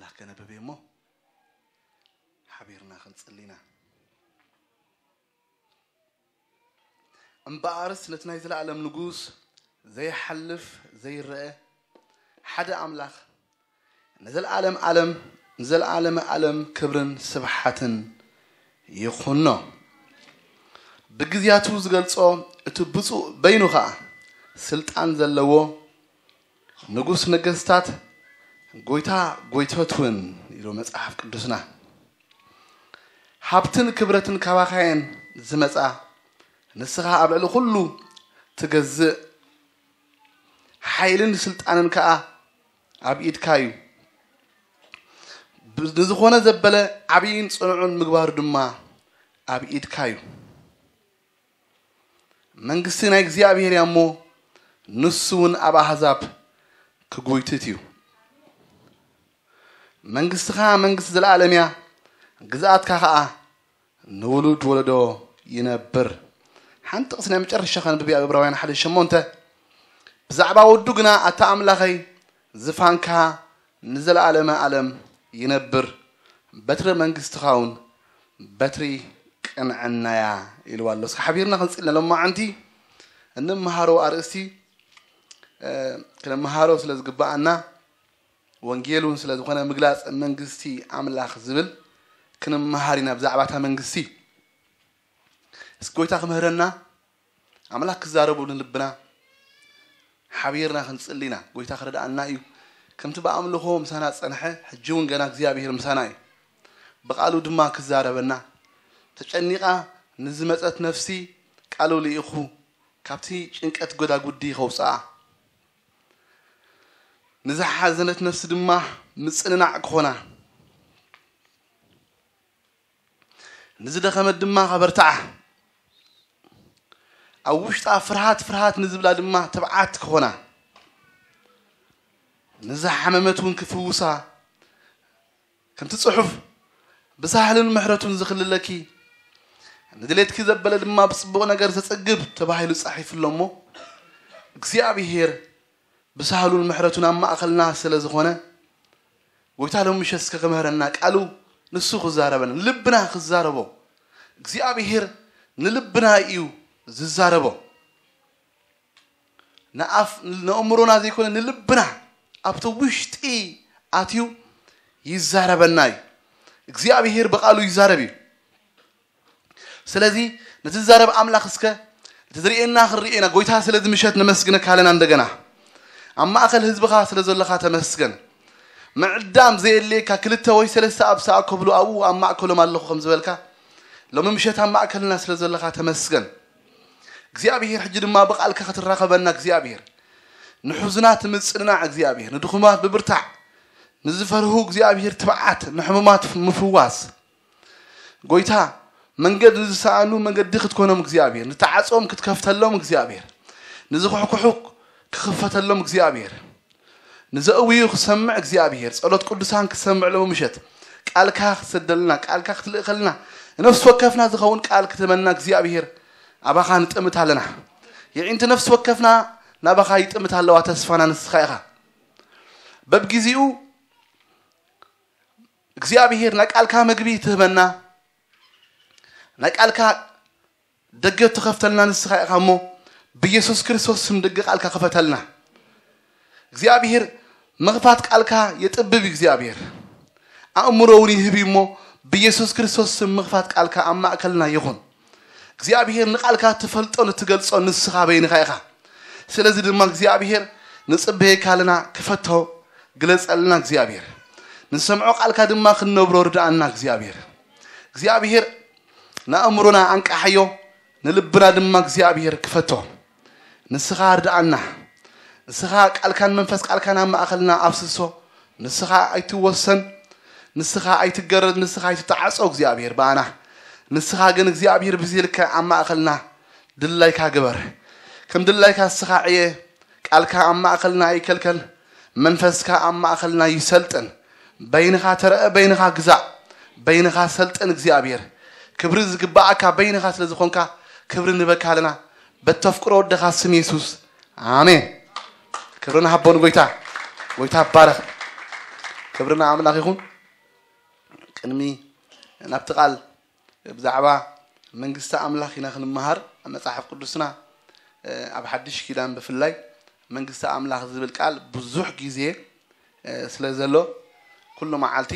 ኣምላኽ ከነብብ እሞ ሓቢርና ክንጽሊ ኢና። እምበኣርስ ነቲ ናይ ዘለኣለም ንጉስ ዘይሓልፍ ዘይረአ ሓደ ኣምላኽ ንዘለኣለም ዓለም ንዘለኣለመ ዓለም ክብርን ስብሓትን ይኹኖ። ብግዜያቱ ዝገልጾ እቲ ብፁዕ በይኑ ኸኣ ስልጣን ዘለዎ ንጉስ ነገስታት፣ ጎይታ ጎይቶት እውን ኢሉ መጽሓፍ ቅዱስና። ሃብትን ክብረትን ካባኻየን ዝመጻ፣ ንስኻ ኣብ ልዕሊ ኩሉ ትገዝእ፣ ሓይልን ስልጣንን ከኣ ኣብ ኢድካ እዩ። ብ-፣ ንዝኾነ ዘበለ ዓብይን ጽኑዕን ምግባሩ ድማ ኣብ ኢድካ እዩ። መንግስቲ ናይ እግዚኣብሔር እያ እሞ፣ ንሱ እውን ኣብ ኣህዛብ ክጉይትት እዩ። መንግስትኻ መንግስቲ ዘለኣለም እያ፣ ግዝኣትካ ኸኣ ንውሉድ ወለዶ ይነብር። ሓንቲ ጥቕሲ ናይ መጨረሻ ከንብብ እያ፣ ኣብ ዕብራውያን ሓደ ሸሞንተ። ብዛዕባ ወዱ ግና፣ ኣታ ኣምላኸይ፣ ዝፋንካ ንዘለኣለመ ኣለም ይነብር፣ በትሪ መንግስትኻ እውን በትሪ ቅንዕናያ ኢልዋ ኣሎ። እስኪ ሓቢርና ክንጽሊ ሎማዓንቲ እንመሃሮ ኣርእስቲ፣ እ፣ ክንመሃሮ ስለ ዝግብኣና፣ ወንጌል እውን ስለ ዝኾነ፣ ምግላጽ መንግስቲ ኣምላኽ ዝብል ክንመሃር ኢና። ብዛዕባ እታ መንግስቲ እስኪ ጎይታ ክምህረና፣ ኣምላኽ ክዛረቡ ንልብና ሓቢርና ክንጽሊ ኢና። ጎይታ ክረድኣና እዩ። ከምቲ ብኣምልኾ ምሳና ጸንሐ፣ ሕጂ እውን ገና እግዚኣብሔር ምሳና እዩ። ብቃሉ ድማ ክዛረበና። ተጨኒቓ ንዝመጸት ነፍሲ ቃሉ ልኢኹ ካብቲ ጭንቀት ጎዳጉዲ ከውጽኣ፣ ንዝሓዘነት ነፍሲ ድማ ምጽንናዕ ክኾና፣ ንዝደኸመት ድማ ከበርትዓ፣ ኣብ ውሽጣ ፍርሃት ፍርሃት ንዝብላ ድማ ትብዓት ክኾና፣ ንዝሓመመት እውን ክፍውሳ፣ ከምቲ ጽሑፍ ብሳህልን ምሕረቱን ዝኽልለኪ፣ ንድሌትኪ ዘበለ ድማ ብጽቡቕ ነገር ዘጸግብ ተባሂሉ ጻሒፉ ኣሎ እሞ፣ እግዚኣብሔር ብሳህሉን ምሕረቱን ኣብ ማእከልና ስለ ዝኾነ፣ ጎይታ ሎሚ ምሸት እስከ ክምህረና፣ ቃሉ ንሱ ክዛረበና፣ ንልብና ክዛረቦ። እግዚኣብሔር ንልብና እዩ ዝዛረቦ። ንኣፍ-፣ ንኣእምሮና ዘይኮነ ንልብና ኣብቲ ውሽጢ ኣትዩ ይዛረበና እዩ። እግዚኣብሔር ብቃሉ ይዛረብ እዩ። ስለዚ ነቲ ዝዛረብ ኣምላኽ እስከ እቲ ዝርእየና ክንርእየና። ጎይታ ስለዚ ምሸት ነመስግነካ ኣለና። እንደገና ኣብ ማእከል ህዝብኻ ስለ ዘለኻ ተመስገን። ምዕዳም ዘየድልየካ ክልተ ወይ ሰለስተ ኣብ ዝኣከብሉ ኣብኡ ኣብ ማእከሎም ኣለኹ ከም ዝበልካ ሎሚ ምሸት ኣብ ማእከልና ስለ ዘለኻ ተመስገን። እግዚኣብሔር ሕጂ ድማ ብቃልካ ክትራኸበና እግዚኣብሔር ንሕዙናት ምጽንናዕ እግዚኣብሔር ንድኹማት ብብርታዕ ንዝፈርሁ እግዚኣብሔር ትብዓት ንሕሙማት ምፍዋስ ጎይታ መንገድ ንዝሰኣኑ መገዲ ክትኮኖም እግዚኣብሔር ንተዓጾም ክትከፍተሎም እግዚኣብሔር ንዝኹሕኩሑ ክኽፈተሎም እግዚኣብሔር ንዘእውዩ ክሰምዕ እግዚኣብሔር ጸሎት ቅዱሳን ክሰምዕ ሎሚ ምሸት ቃልካ ክትሰደልና ቃልካ ክትልእኸልና ንነፍሲ ወከፍና ዝኸውን ቃል ክትበና እግዚኣብሔር ኣባኻ ንጥምት ኣለና። የዒንቲ ነፍሲ ወከፍና ናባኻ ይጥምት ኣለዋ ተስፋና ንስኻ ኢኻ። በብግዜኡ እግዚኣብሔር ናይ ቃልካ መግቢ ትህበና ናይ ቃልካ ደገ ትኸፍተልና ንስኻ ኢኻ እሞ ብኢየሱስ ክርስቶስ ስም ደገ ቃልካ ክፈተልና። እግዚኣብሔር ምኽፋት ቃልካ የጥብብ እዩ። እግዚኣብሔር ኣእምሮ እውን ይህብ እዩ እሞ ብኢየሱስ ክርስቶስ ስም ምኽፋት ቃልካ ኣብ ማእከልና ይኹን። እግዚኣብሔር ንቃልካ ትፈልጦን እትገልጾ ንስኻ በይንኻ ኢኻ። ስለዚ ድማ እግዚኣብሔር ንጽበየካ ኣለና ክፈቶ ግለጸልና እግዚኣብሔር ንሰምዖ ቃልካ ድማ ክንነብሮ ርድኣና እግዚኣብሔር እግዚኣብሔር ንኣእምሮና ኣንቃሓዮ ንልብና ድማ እግዚኣብሔር ክፈቶ ንስኻ ርድኣና ንስኻ ቃልካን መንፈስ ቃልካን ኣብ ማእኸልና ኣፍስሶ ንስኻ ኣይትወሰን ንስኻ ኣይትገረድ ንስኻ ኣይትተዓጾ እግዚኣብሔር ብኣና ንስኻ ግን እግዚኣብሔር ብዝልክዕ ኣብ ማእኸልና ድላይካ ግበር ከም ድላይካ ንስኻ ዕየ ቃልካ ኣብ ማእኸልና ኣይከልከል መንፈስካ ኣብ ማእኸልና ይሰልጥን በይንኻ ተረአ በይንኻ ግዛእ በይንኻ ሰልጥን እግዚኣብሔር ክብሪ ዝግባኣካ በይንኻ ስለ ዝኾንካ ክብሪ ንበካ ኣለና በተፍቅሮ ወደኻ ስም የሱስ ኣሜን ክብሪ ንሃቦ ንጎይታ ጎይታ ባረኽ ክብርና ኣምላኽ ይኹን። ቅድሚ ናብቲ ቃል ብዛዕባ መንግስቲ ኣምላኽ ኢና ክንመሃር ኣብ መጽሓፍ ቅዱስና ኣብ ሓድሽ ኪዳን ብፍላይ መንግስቲ ኣምላኽ ዝብል ቃል ብዙሕ ግዜ ስለ ዘሎ ኩሉ መዓልቲ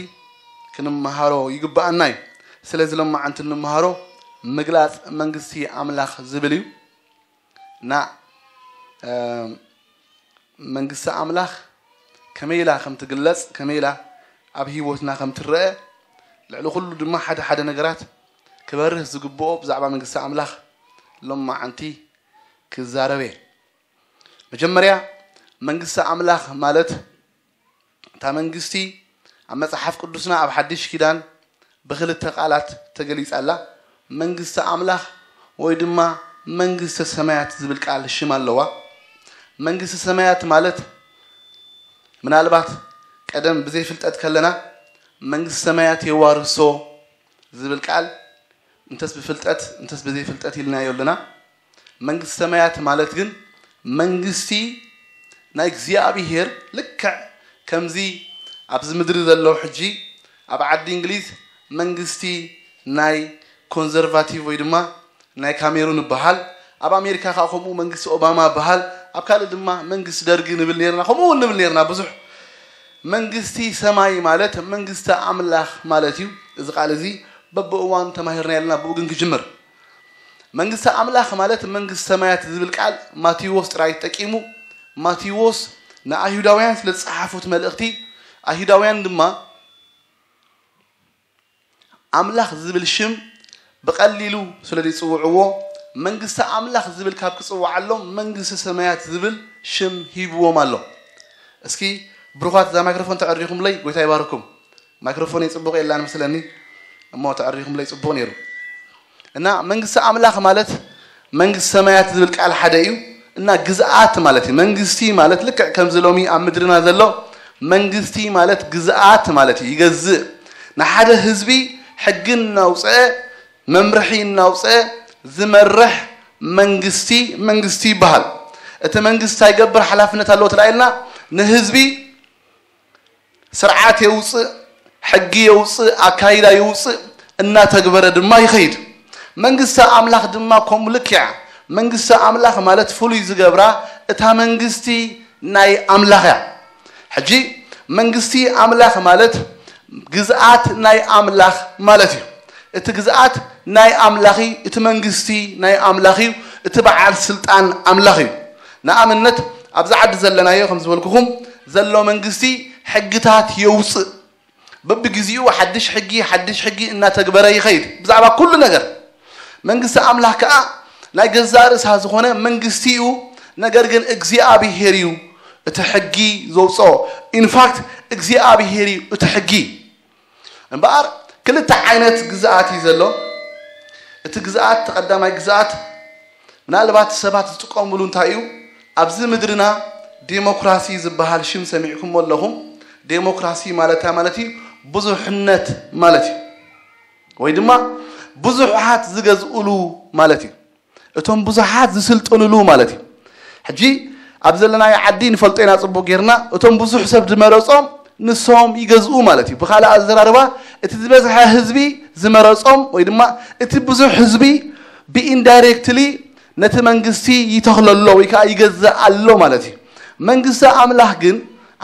ክንመሃሮ ይግብኣና እዩ። ስለዚ ሎማዓንቲ እንመሃሮ ምግላፅ መንግስቲ ኣምላኽ ዝብል እዩ። እና መንግስቲ ኣምላኽ ከመይ ኢላ ከም ትግለፅ፣ ከመይ ኢላ ኣብ ህይወትና ከም ትረአ፣ ልዕሊ ኩሉ ድማ ሓደ ሓደ ነገራት ክበርህ ዝግብኦ ብዛዕባ መንግስቲ ኣምላኽ ሎማዓንቲ ክዛረብ እየ። መጀመርያ መንግስቲ ኣምላኽ ማለት እታ መንግስቲ ኣብ መጽሓፍ ቅዱስና ኣብ ሓድሽ ኪዳን ብክልተ ቃላት ተገሊጻ ኣላ። መንግስቲ ኣምላኽ ወይ ድማ መንግስቲ ሰማያት ዝብል ቃል ሽም ኣለዋ። መንግስቲ ሰማያት ማለት ምናልባት ቀደም ብዘይፍልጠት ከለና መንግስቲ ሰማያት የዋርሶ ዝብል ቃል እንተስ ብፍልጠት እንተስ ብዘይፍልጠት ኢልናዮ ኣለና። መንግስቲ ሰማያት ማለት ግን መንግስቲ ናይ እግዚኣብሄር ልክዕ ከምዚ ኣብዚ ምድሪ ዘሎ ሕጂ ኣብ ዓዲ እንግሊዝ መንግስቲ ናይ ኮንዘርቫቲቭ ወይ ድማ ናይ ካሜሩን ይበሃል። ኣብ ኣሜሪካ ከዓ ከምኡ መንግስቲ ኦባማ ይበሃል። ኣብ ካልእ ድማ መንግስቲ ደርጊ ንብል ነርና፣ ከምኡ እውን ንብል ነርና። ብዙሕ መንግስቲ ሰማይ ማለት መንግስቲ ኣምላኽ ማለት እዩ። እዚ ቃል እዚ በብእዋን ተማሂርና የለና፣ ብኡ ግን ክጅምር። መንግስቲ ኣምላኽ ማለት መንግስቲ ሰማያት ዝብል ቃል ማቴዎስ ጥራይ ተጠቂሙ። ማቴዎስ ንኣይሁዳውያን ስለ ዝጸሓፉት መልእኽቲ ኣይሁዳውያን ድማ ኣምላኽ ዝብል ሽም ብቐሊሉ ስለ ዘይጽውዕዎ መንግስቲ ኣምላኽ ዝብል ካብ ክጽውዓሎም መንግስቲ ሰማያት ዝብል ሽም ሂብዎም ኣሎ። እስኪ ብሩኻት እዛ ማይክሮፎን ተዕሪኹምለይ ጎይታ ይባርኩም። ማይክሮፎን ጽቡቕ የላን መስለኒ እሞ ተዕሪኹምለይ ጽቡቕ ነይሩ። እና መንግስቲ ኣምላኽ ማለት መንግስቲ ሰማያት ዝብል ቃል ሓደ እዩ። እና ግዝኣት ማለት እዩ። መንግስቲ ማለት ልክዕ ከምዚ ሎሚ ኣብ ምድርና ዘሎ መንግስቲ ማለት ግዝኣት ማለት እዩ። ይገዝእ፣ ንሓደ ህዝቢ ሕጊ እናውፅአ መምርሒ እናውፅአ ዝመርሕ መንግስቲ መንግስቲ ይበሃል። እቲ መንግስቲ እንታይ ይገብር ሓላፍነት ኣለዎ ተላኢልና ንህዝቢ ስርዓት የውፅእ፣ ሕጊ የውፅእ፣ ኣካይዳ የውፅእ፣ እናተግበረ ድማ ይኸይድ። መንግስቲ ኣምላኽ ድማ ከምኡ ልክዕ እያ። መንግስቲ ኣምላኽ ማለት ፍሉይ ዝገብራ እታ መንግስቲ ናይ ኣምላኽ እያ። ሕጂ መንግስቲ ኣምላኽ ማለት ግዝኣት ናይ ኣምላኽ ማለት እዩ። እቲ ግዝኣት ናይ ኣምላኽ እዩ፣ እቲ መንግስቲ ናይ ኣምላኽ እዩ፣ እቲ በዓል ስልጣን ኣምላኽ እዩ። ንኣብነት ኣብዚ ዓዲ ዘለናዮ ከም ዝበልኩኹም ዘሎ መንግስቲ ሕግታት የውፅእ። በብግዜኡ ሓድሽ ሕጊ ሓድሽ ሕጊ እናተግበረ ይኸይድ ብዛዕባ ኩሉ ነገር። መንግስቲ ኣምላኽ ከዓ ናይ ገዛእ ርእሳ ዝኾነ መንግስቲ እዩ። ነገር ግን እግዚኣብሄር እዩ እቲ ሕጊ ዘውፅኦ። ኢንፋክት እግዚኣብሄር እዩ እቲ ሕጊ። እምበኣር ክልተ ዓይነት ግዝኣት እዩ ዘሎ። እቲ ግዝኣት እቲ ቀዳማይ ግዝኣት ምናልባት ሰባት ዝጥቀምሉ እንታይ እዩ? ኣብዚ ምድርና ዴሞክራሲ ዝበሃል ሽም ሰሚዕኩሞ ኣለኹም። ዴሞክራሲ ማለት እንታይ ማለት እዩ? ብዙሕነት ማለት እዩ። ወይ ድማ ብዙሓት ዝገዝኡሉ ማለት እዩ። እቶም ብዙሓት ዝስልጥንሉ ማለት እዩ። ሕጂ ኣብ ዘለናዮ ዓዲ ንፈልጦ ኢና ፅቡቅ ጌርና። እቶም ብዙሕ ሰብ ዝመረፆም ንሶም ይገዝኡ ማለት እዩ። ብካልእ ኣዘራርባ እቲ ዝበዝሐ ህዝቢ ዝመረፆም ወይ ድማ እቲ ብዙሕ ህዝቢ ብኢንዳይሬክትሊ ነቲ መንግስቲ ይተኽሎ ኣሎ ወይ ከዓ ይገዝእ ኣሎ ማለት እዩ። መንግስቲ ኣምላኽ ግን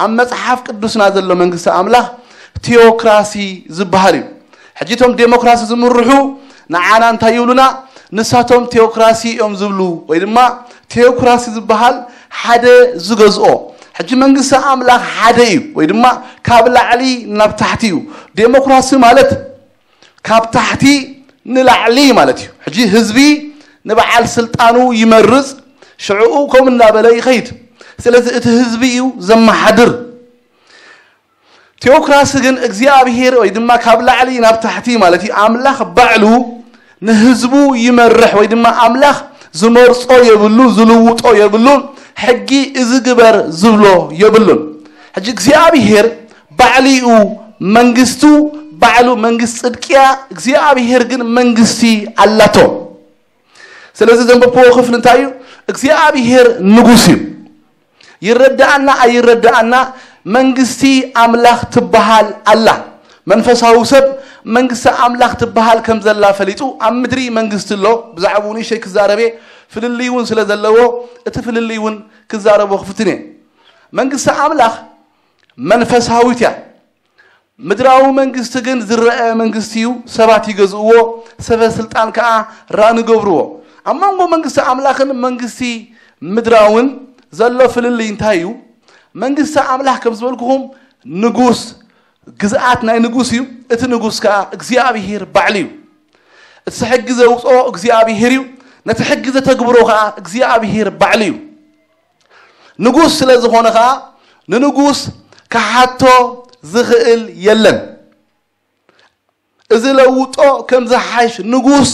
ኣብ መጽሓፍ ቅዱስና ዘሎ መንግስቲ ኣምላኽ ቴዎክራሲ ዝበሃል እዩ። ሕጂ እቶም ዴሞክራሲ ዝምርሑ ንዓና እንታይ ይብሉና? ንሳቶም ቴዎክራሲ እዮም ዝብሉ ወይ ድማ ቴዎክራሲ ዝበሃል ሓደ ዝገዝኦ። ሕጂ መንግስቲ ኣምላኽ ሓደ እዩ ወይ ድማ ካብ ላዕሊ ናብ ታሕቲ እዩ። ዴሞክራሲ ማለት ካብ ታሕቲ ንላዕሊ ማለት እዩ። ሕጂ ህዝቢ ንበዓል ስልጣኑ ይመርጽ፣ ሽዕኡ ከም እናበለ ይኸይድ። ስለዚ እቲ ህዝቢ እዩ ዘመሓድር። ቴዎክራሲ ግን እግዚኣብሄር ወይ ድማ ካብ ላዕሊ ናብ ታሕቲ ማለት እዩ። ኣምላኽ ባዕሉ ንህዝቡ ይመርሕ ወይ ድማ ኣምላኽ ዝመርጾ የብሉ፣ ዝልውጦ የብሉ፣ ሕጊ እዚ ግበር ዝብሎ የብሉን። ሕጂ እግዚኣብሄር ባዕሊኡ መንግስቱ ባዕሉ መንግስቲ ጽድቅያ እግዚኣብሄር ግን መንግስቲ ኣላቶ። ስለዚ ዘንበብክዎ ክፍሊ እንታይ እዩ? እግዚኣብሄር ንጉስ እዩ። ይረዳኣና ኣይረዳኣና መንግስቲ ኣምላኽ ትበሃል ኣላ። መንፈሳዊ ሰብ መንግስቲ ኣምላኽ ትበሃል ከም ዘላ ፈሊጡ፣ ኣብ ምድሪ መንግስቲ ኣሎ፣ ብዛዕባኡ ንእሽተይ ክዛረብ እየ፣ ፍልልይ እውን ስለ ዘለዎ፣ እቲ ፍልልይ እውን ክዛረቦ ክፍትን እየ። መንግስቲ ኣምላኽ መንፈሳዊት እያ። ምድራዊ መንግስቲ ግን ዝረአ መንግስቲ እዩ፣ ሰባት ይገዝእዎ፣ ሰበ ስልጣን ከኣ ራን ይገብርዎ። ኣብ መንጎ መንግስቲ ኣምላኽን መንግስቲ ምድራውን ዘሎ ፍልልይ እንታይ እዩ? መንግስቲ ኣምላኽ ከም ዝበልኩኹም ንጉስ፣ ግዝኣት ናይ ንጉስ እዩ። እቲ ንጉስ ከኣ እግዚኣብሄር ባዕሉ እዩ። እቲ ሕጊ ዘውፅኦ እግዚኣብሄር እዩ። ነቲ ሕጊ ዘተግብሮ ከኣ እግዚኣብሄር ባዕሉ እዩ። ንጉስ ስለ ዝኾነ ከኣ ንንጉስ ክሓቶ ዝኽእል የለን። እዚ ለውጦ ከም ዝሓሽ ንጉስ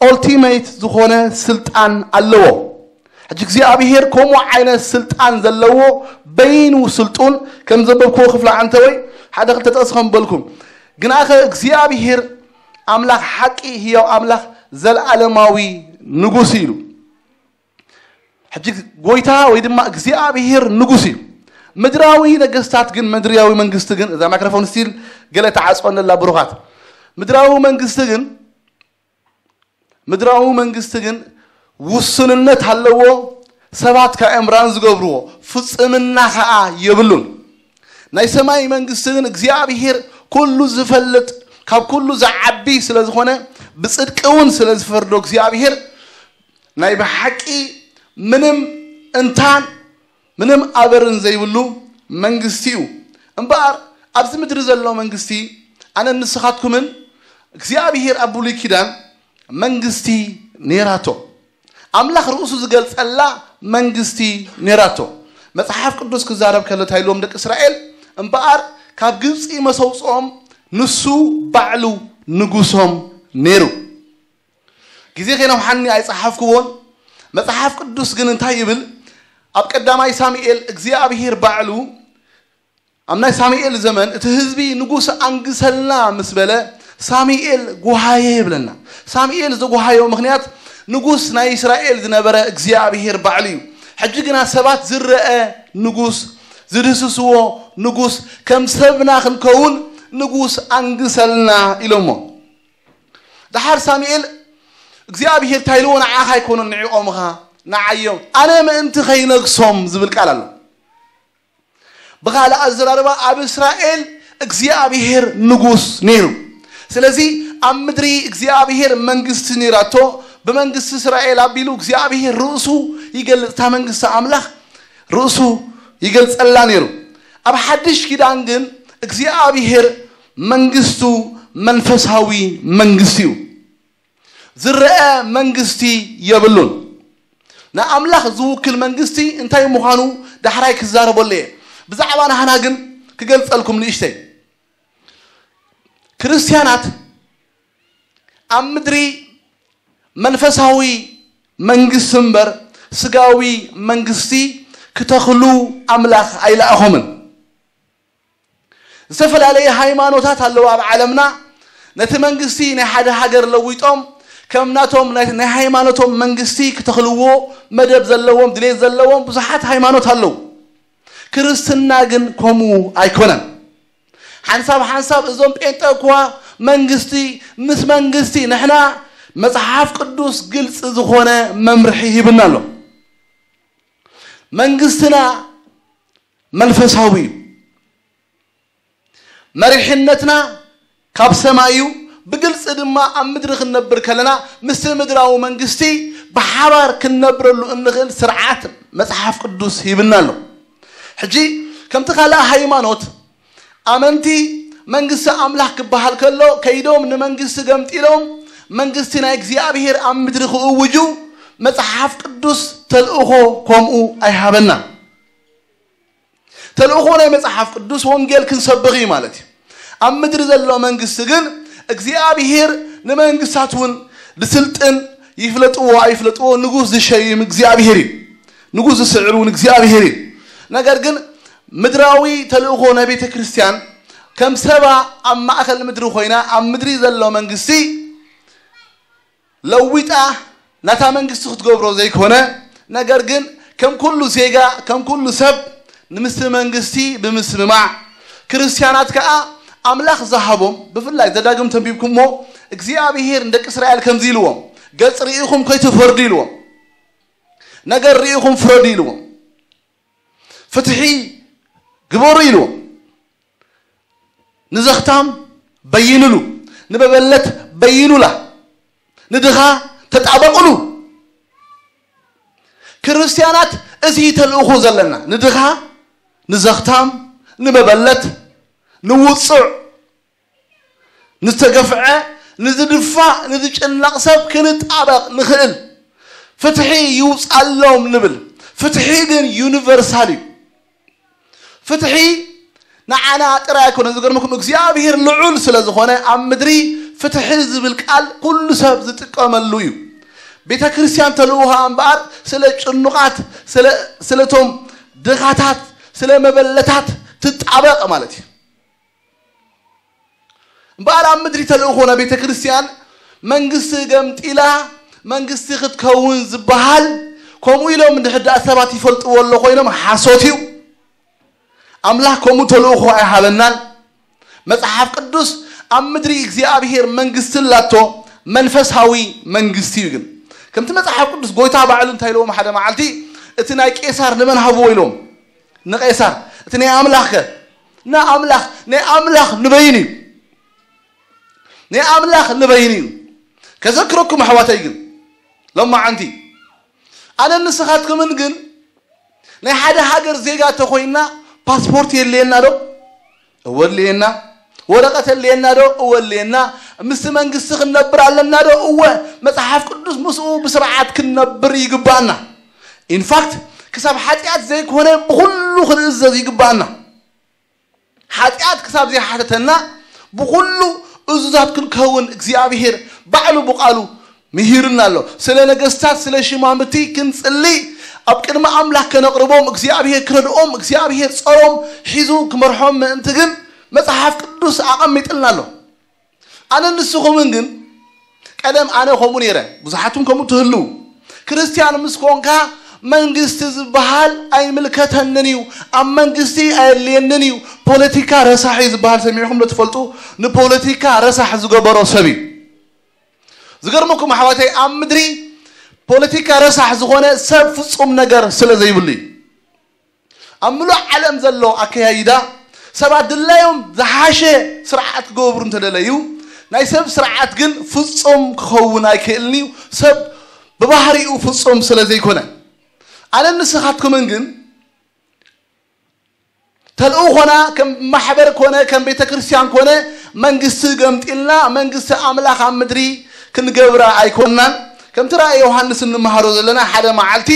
ኦልቲሜት ዝኾነ ስልጣን ኣለዎ። ሕጂ እግዚኣብሄር ከምኡ ዓይነት ስልጣን ዘለዎ በይኑ ስልጡን ከም ዘበብክዎ ክፍለ ዓንተ ወይ ሓደ ክልተ ጥቕሲ ከም በልኩም ግናኸ እግዚኣብሄር ኣምላኽ ሓቂ ህያው ኣምላኽ ዘለዓለማዊ ንጉስ እዩ ኢሉ። ሕጂ ጎይታ ወይ ድማ እግዚኣብሄር ንጉስ እዩ። ምድራዊ ነገስታት ግን ምድራዊ መንግስቲ ግን እዛ ማይክሮፎን ስቲል ገለ ተዓፅወኒ ኣላ ብሩኻት። ምድራዊ መንግስቲ ግን ምድራዊ መንግስቲ ግን ውሱንነት ኣለዎ። ሰባት ከኣ እዮም ራን ዝገብርዎ፣ ፍጽምና ከኣ የብሉን። ናይ ሰማይ መንግስቲ ግን እግዚኣብሄር ኩሉ ዝፈልጥ ካብ ኩሉ ዝዓቢ ስለ ዝኾነ ብጽድቂ እውን ስለ ዝፈርዶ እግዚኣብሄር ናይ ብሓቂ ምንም እንታን ምንም ኣበርን ዘይብሉ መንግስቲ እዩ። እምበኣር ኣብዚ ምድሪ ዘሎ መንግስቲ ኣነን ንስኻትኩምን እግዚኣብሄር ኣብ ብሉይ ኪዳን መንግስቲ ነይራቶ። ኣምላኽ ርእሱ ዝገልጸላ መንግስቲ ነይራቶ። መጽሓፍ ቅዱስ ክዛረብ ከሎ እንታይ ኢልዎም ደቂ እስራኤል? እምበኣር ካብ ግብጺ መሰውፅኦም ንሱ ባዕሉ ንጉሶም ነይሩ። ግዜ ከይነውሓኒ ኣይጸሓፍክዎን። መጽሓፍ ቅዱስ ግን እንታይ ይብል? ኣብ ቀዳማይ ሳሙኤል እግዚኣብሄር ባዕሉ ኣብ ናይ ሳሙኤል ዘመን እቲ ህዝቢ ንጉስ ኣንግሰልና ምስ በለ ሳሙኤል ጎሃየ ይብለና። ሳሙኤል ዝጎሃዮ ምኽንያት ንጉስ ናይ እስራኤል ዝነበረ እግዚኣብሄር ባዕሉ እዩ። ሕጂ ግና ሰባት ዝረአ ንጉስ ዝድህስስዎ ንጉስ ከም ሰብና ክንከውን ንጉስ ኣንግሰልና ኢሎሞ። ደሓር ሳሙኤል እግዚኣብሄር እንታይ ኢልዎ ንዓኻ ኣይኮኑን ንዕኦምኻ ንዓዮም ኣነ ምእንቲ ከይነግሶም ዝብል ቃል ኣሎ። ብኻልእ ኣዘራርባ ኣብ እስራኤል እግዚኣብሄር ንጉስ ነይሩ። ስለዚ ኣብ ምድሪ እግዚኣብሄር መንግስቲ ነይራቶ። ብመንግስቲ እስራኤል ኣቢሉ እግዚኣብሄር ርእሱ ይገልጽ። እታ መንግስቲ ኣምላኽ ርእሱ ይገልጸላ ነይሩ። ኣብ ሓድሽ ኪዳን ግን እግዚኣብሄር መንግስቱ መንፈሳዊ መንግስቲ እዩ። ዝረአ መንግስቲ የብሉን። ንኣምላኽ ዝውክል መንግስቲ እንታይ ምዃኑ ዳሕራይ ክዛረበሉ እየ። ብዛዕባ ናህና ግን ክገልጸልኩም ንእሽተይ። ክርስትያናት ኣብ ምድሪ መንፈሳዊ መንግስቲ እምበር ስጋዊ መንግስቲ ክተኽሉ ኣምላኽ ኣይለኣኾምን። ዝተፈላለየ ሃይማኖታት ኣለዉ ኣብ ዓለምና። ነቲ መንግስቲ ናይ ሓደ ሃገር ለዊጦም ከም ናቶም ናይ ናይ ሃይማኖቶም መንግስቲ ክተኽልዎ መደብ ዘለዎም ድሌት ዘለዎም ብዙሓት ሃይማኖት ኣለዉ። ክርስትና ግን ከምኡ ኣይኮነን። ሓንሳብ ሓንሳብ እዞም ጴንጠ እኳ መንግስቲ ምስ መንግስቲ ንሕና መጽሓፍ ቅዱስ ግልፂ ዝኾነ መምርሒ ሂብና ኣሎ። መንግስትና መንፈሳዊ እዩ። መሪሕነትና ካብ ሰማይ እዩ። ብግልፂ ድማ ኣብ ምድሪ ክንነብር ከለና ምስቲ ምድራዊ መንግስቲ ብሓባር ክንነብረሉ እንኽእል ስርዓት መፅሓፍ ቅዱስ ሂብና ኣሎ። ሕጂ ከምቲ ካልእ ሃይማኖት ኣመንቲ መንግስቲ ኣምላኽ ክበሃል ከሎ ከይዶም ንመንግስቲ ገምጢሎም መንግስቲ ናይ እግዚኣብሄር ኣብ ምድሪ ክእውጁ መፅሓፍ ቅዱስ ተልእኾ ከምኡ ኣይሃበና። ተልእኾ ናይ መጽሓፍ ቅዱስ ወንጌል ክንሰብኽ እዩ ማለት እዩ። ኣብ ምድሪ ዘሎ መንግስቲ ግን እግዚኣብሄር ንመንግስታት እውን ዝስልጥን ይፍለጥዎ ኣይፍለጥዎ ንጉስ ዝሸይም እግዚኣብሄር እዩ። ንጉስ ዝስዕር እውን እግዚኣብሄር እዩ። ነገር ግን ምድራዊ ተልእኾ ናይ ቤተ ክርስቲያን ከም ሰባ ኣብ ማእከል ምድሪ ኮይና ኣብ ምድሪ ዘሎ መንግስቲ ለዊጣ ናታ መንግስቲ ክትገብሮ ዘይኮነ ነገር ግን ከም ኩሉ ዜጋ ከም ኩሉ ሰብ ንምስቲ መንግስቲ ብምስምማዕ፣ ክርስትያናት ከኣ ኣምላኽ ዝሃቦም፣ ብፍላይ ዘዳግም ተንቢብኩሞ፣ እግዚኣብሔር ንደቂ እስራኤል ከምዚ ኢልዎም፣ "ገጽ ርኢኹም ከይትፈርዱ" ኢልዎም። "ነገር ርኢኹም ፍረዱ" ኢልዎም። "ፍትሒ ግበሩ" ኢልዎም። "ንዘኽታም በይኑሉ፣ ንመበለት በይኑላ፣ ንድኻ ተጣበቑሉ።" ክርስትያናት እዚ ተልእኾ ዘለና፣ ንድኻ፣ ንዘኽታም፣ ንመበለት፣ ንውጹዕ፣ ንዝተገፍዐ፣ ንዝድፋእ፣ ንዝጭነቕ ሰብ ክንጣበቕ ንኽእል። ፍትሒ ይውጻሎም ንብል። ፍትሒ ግን ዩኒቨርሳል እዩ። ፍትሒ ንዓና ጥራይ ኣይኮነን። ዝገርመኩም እግዚኣብሔር ልዑል ስለ ዝኾነ ኣብ ምድሪ ፍትሒ ዝብል ቃል ኩሉ ሰብ ዝጥቀመሉ እዩ። ቤተ ክርስቲያን ተልእኾኣ እምበኣር ስለ ጭኑቓት፣ ስለ፣ ስለቶም ድኻታት፣ ስለ መበለታት ትጣበቕ ማለት እዩ። እምበኣር ኣብ ምድሪ ተልእኾ ናይ ቤተ ክርስቲያን መንግስቲ ገምጢላ መንግስቲ ክትከውን ዝበሃል ከምኡ ኢሎም እንድሕዳእ ሰባት ይፈልጥዎ ኣሎ ኮይኖም ሓሶት እዩ። ኣምላኽ ከምኡ ተልእኾ ኣይሃበናን። መጽሓፍ ቅዱስ ኣብ ምድሪ እግዚኣብሔር መንግስቲ ኣላቶ፣ መንፈሳዊ መንግስቲ እዩ። ግን ከምቲ መጽሓፍ ቅዱስ ጎይታ ባዕሉ እንታይ ኢልዎም ሓደ መዓልቲ፣ "እቲ ናይ ቄሳር ንመን ሃብዎ?" ኢልዎም። "ንቄሳር፣ እቲ ናይ ኣምላኽ ከ?" "ንኣምላኽ፣ ናይ ኣምላኽ ንበይኑ እዩ፣ ናይ ኣምላኽ ንበይኑ እዩ።" ከዘክረኩም ኣሕዋተይ ግን ሎማዓንቲ ኣነ ንስኻትኩምን ግን ናይ ሓደ ሃገር ዜጋ ተኾይና ፓስፖርት የድልየና ዶ? እወ ኣድልየና። ወረቐት ኣድልየና ዶ? እወ ኣድልየና። ምስቲ መንግስቲ ክንነብር ኣለና ዶ? እወ። መጽሓፍ ቅዱስ ምስኡ ብስርዓት ክንነብር ይግባኣና። ኢንፋክት ክሳብ ሓጢኣት ዘይኮነ ብኹሉ ክንእዘዝ ይግባኣና። ሓጢኣት ክሳብ ዘይሓተተና ብኹሉ እዙዛት ክንከውን እግዚኣብሔር ባዕሉ ብቓሉ ምሂርና ኣሎ። ስለ ነገስታት፣ ስለ ሽማምቲ ክንጽሊ ኣብ ቅድሚ ኣምላኽ ከነቕርቦም፣ እግዚኣብሔር ክረድኦም፣ እግዚኣብሔር ጸሮም ሒዙ ክመርሖም ምእንቲ ግን መጽሓፍ ቅዱስ ኣቐሚጥልና ኣሎ። ኣነ ንስኹምን ግን ቀደም ኣነ ከምኡ ነይረ፣ ብዙሓትም ከምኡ ትህልው። ክርስትያን ምስ ኮንካ መንግስቲ ዝበሃል ኣይምልከተንን እዩ፣ ኣብ መንግስቲ ኣየድልየንን እዩ፣ ፖለቲካ ረሳሕ እዩ ዝበሃል ሰሚዕኹም ዶ ትፈልጡ? ንፖለቲካ ረሳሕ ዝገበሮ ሰብ እዩ። ዝገርመኩም ኣሕዋተይ፣ ኣብ ምድሪ ፖለቲካ ረሳሕ ዝኾነ ሰብ ፍጹም ነገር ስለ ዘይብሉ እዩ። ኣብ ምሉእ ዓለም ዘሎ ኣከያይዳ ሰባት ድላዮም ዝሓሸ ስርዓት ክገብሩ እንተደለዩ ናይ ሰብ ስርዓት ግን ፍጹም ክኸውን ኣይክእልን እዩ። ሰብ ብባህሪኡ ፍጹም ስለ ዘይኮነ ኣነ ንስኻትኩምን ግን ተልእኾና ከም ማሕበር ኮነ ከም ቤተ ክርስቲያን ኮነ መንግስቲ ገምጢልና መንግስቲ ኣምላኽ ኣብ ምድሪ ክንገብራ ኣይኮንናን። ከምቲ ራእይ ዮሃንስ እንመሃሮ ዘለና ሓደ መዓልቲ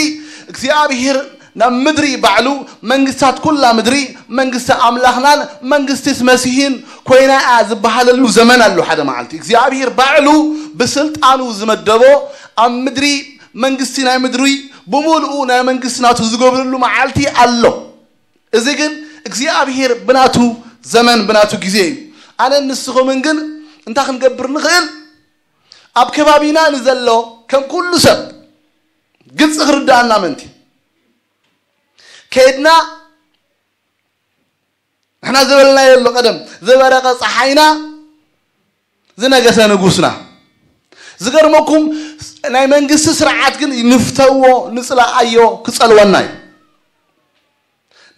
እግዚኣብሔር ናብ ምድሪ ባዕሉ መንግስታት ኩላ ምድሪ መንግስቲ ኣምላኽናን መንግስቲ መሲህን ኮይና እያ ዝበሃለሉ ዘመን ኣሎ። ሓደ መዓልቲ እግዚኣብሔር ባዕሉ ብስልጣኑ ዝመደቦ ኣብ ምድሪ መንግስቲ ናይ ምድሪ ብምልኡ ናይ መንግስቲ ናቱ ዝገብረሉ መዓልቲ ኣሎ። እዚ ግን እግዚኣብሔር ብናቱ ዘመን ብናቱ ግዜ እዩ። ኣነ ንስኹምን ግን እንታይ ክንገብር ንኽእል? ኣብ ከባቢና ንዘሎ ከም ኩሉ ሰብ ግልፂ ክርዳኣና ምእንቲ ከይድና ንሕና ዝበልናዮ ኣሎ ቀደም ዝበረቐ ፀሓይና ዝነገሰ ንጉስና። ዝገርመኩም ናይ መንግስቲ ስርዓት ግን ንፍተዎ ንፅላኣዮ ክፀልወና እዩ።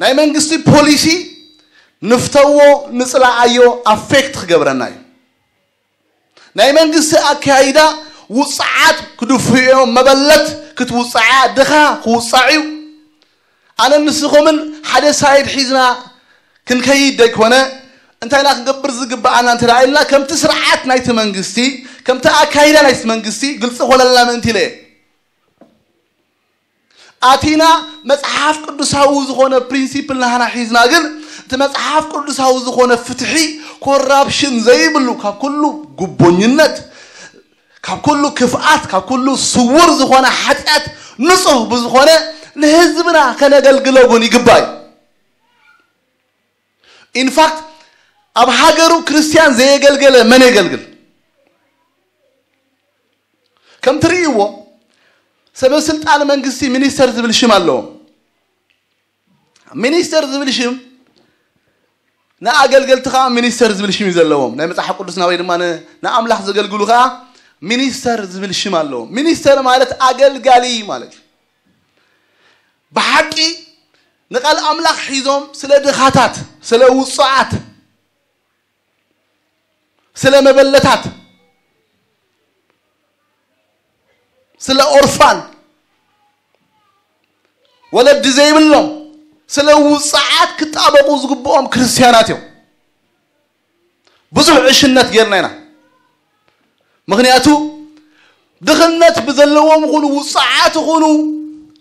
ናይ መንግስቲ ፖሊሲ ንፍተዎ ንፅላኣዮ ኣፌክት ክገብረና እዩ። ናይ መንግስቲ ኣካይዳ ውፅዓት ክድፍዮ መበለት ክትውፅዓ ድኻ ክውፃዕ እዩ። ኣነ ንስኹምን ሓደ ሳይድ ሒዝና ክንከይድ ደይኮነ እንታይ ኢና ክንገብር ዝግብኣና እንተ ኢልና ከምቲ ስርዓት ናይቲ መንግስቲ ከምቲ ኣካይዳ ናይቲ መንግስቲ ግልፂ ኮነልና ምእንቲ ኢለ እየ። ኣቲና መጽሓፍ ቅዱሳዊ ዝኾነ ፕሪንሲፕል ናህና ሒዝና ግን እቲ መጽሓፍ ቅዱሳዊ ዝኾነ ፍትሒ ኮራፕሽን ዘይብሉ ካብ ኩሉ ጉቦኝነት ካብ ኩሉ ክፍኣት ካብ ኩሉ ስውር ዝኾነ ሓጢኣት ንጹህ ብዝኾነ ንህዝብና ከነገልግሎ እውን ይግባእ እዩ። ኢንፋክት ኣብ ሃገሩ ክርስትያን ዘየገልገለ መን የገልግል? ከም ትርእይዎ ሰበ ስልጣን መንግስቲ ሚኒስተር ዝብል ሽም ኣለዎም። ሚኒስተር ዝብል ሽም ንኣገልገልቲ ከዓ ሚኒስተር ዝብል ሽም እዩ ዘለዎም። ናይ መጽሓፍ ቅዱስና ወይ ድማ ን-፣ ንኣምላኽ ዘገልግሉ ከዓ ሚኒስተር ዝብል ሽም ኣለዎም። ሚኒስተር ማለት ኣገልጋሊ ማለት እዩ። ብሓቂ ንቃል ኣምላኽ ሒዞም ስለ ድኻታት፣ ስለ ውጹዓት፣ ስለ መበለታት፣ ስለ ኦርፋን፣ ወለዲ ዘይብሎም፣ ስለ ውጽዓት ክጣበቑ ዝግብኦም ክርስትያናት እዮም። ብዙሕ ዕሽነት ጌርና ኢና። ምኽንያቱ ድኽነት ብዘለዎም ይኹኑ ውጽዓት ይኹኑ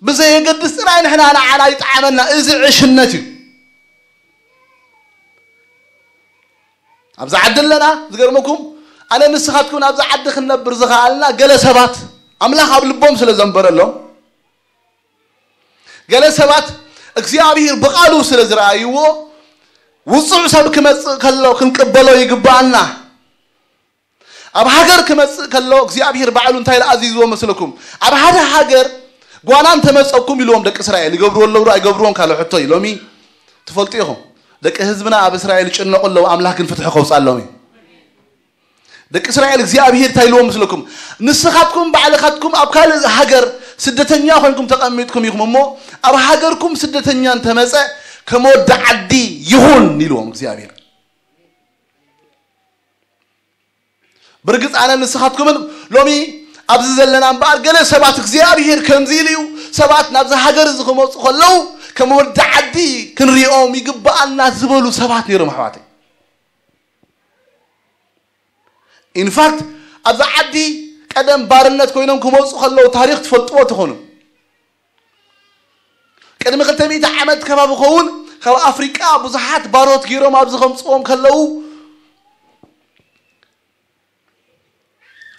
ብዘየገድስ ጥራይ ንሕና ንዓና ይጠዓመና። እዚ ዕሽነት እዩ። ኣብዚ ዓዲ ኣለና። ዝገርመኩም፣ ኣነ ንስኻትኩም ኣብዚ ዓዲ ክንነብር ዝኸኣልና ገለ ሰባት ኣምላኽ ኣብ ልቦም ስለ ዘንበረሎም፣ ገለ ሰባት እግዚኣብሔር ብቓሉ ስለ ዝረኣይዎ፣ ውጹዕ ሰብ ክመጽእ ከሎ ክንቅበሎ ይግብኣና። ኣብ ሃገር ክመጽእ ከሎ እግዚኣብሔር ባዕሉ እንታይ ኢሉ ኣዚዝዎ መስለኩም? ኣብ ሓደ ሃገር ጓና እንተመጸኩም ኢልዎም ደቂ እስራኤል፣ ይገብርዎ ኣለዉ ዶ ኣይገብርዎን ካልእ ሕቶ እዩ። ሎሚ ትፈልጡ ኢኹም። ደቂ ህዝብና ኣብ እስራኤል ይጭነቑ ኣለዉ፣ ኣምላኽ ግን ፍትሒ ከውጽኣሎም እዩ። ደቂ እስራኤል እግዚኣብሔር እንታይ ኢልዎም መስለኩም? ንስኻትኩም ባዕልኻትኩም ኣብ ካልእ ሃገር ስደተኛ ኮይንኩም ተቐሚጥኩም ኢኹም እሞ፣ ኣብ ሃገርኩም ስደተኛ እንተመጸ ከም ወዲ ዓዲ ይኹን ኢልዎም እግዚኣብሔር። ብርግጽ ኣነ ንስኻትኩምን ሎሚ ኣብዚ ዘለና እምበኣር ገለ ሰባት እግዚኣብሔር ከምዚ ኢሉ እዩ፣ ሰባት ናብዚ ሃገር እዚ ክመጹ ከለዉ ከም ወዲ ዓዲ ክንሪኦም ይግብኣና ዝበሉ ሰባት ነይሮም ኣሕዋተይ። ኢንፋክት ኣብዚ ዓዲ ቀደም ባርነት ኮይኖም ክመጹ ከለዉ ታሪኽ ትፈልጥዎ ትኾኑ። ቅድሚ ክልተ ሚእቲ ዓመት ከባቢ ኸውን ካብ ኣፍሪቃ ብዙሓት ባሮት ገይሮም ኣብዚ ከምጽዎም ከለዉ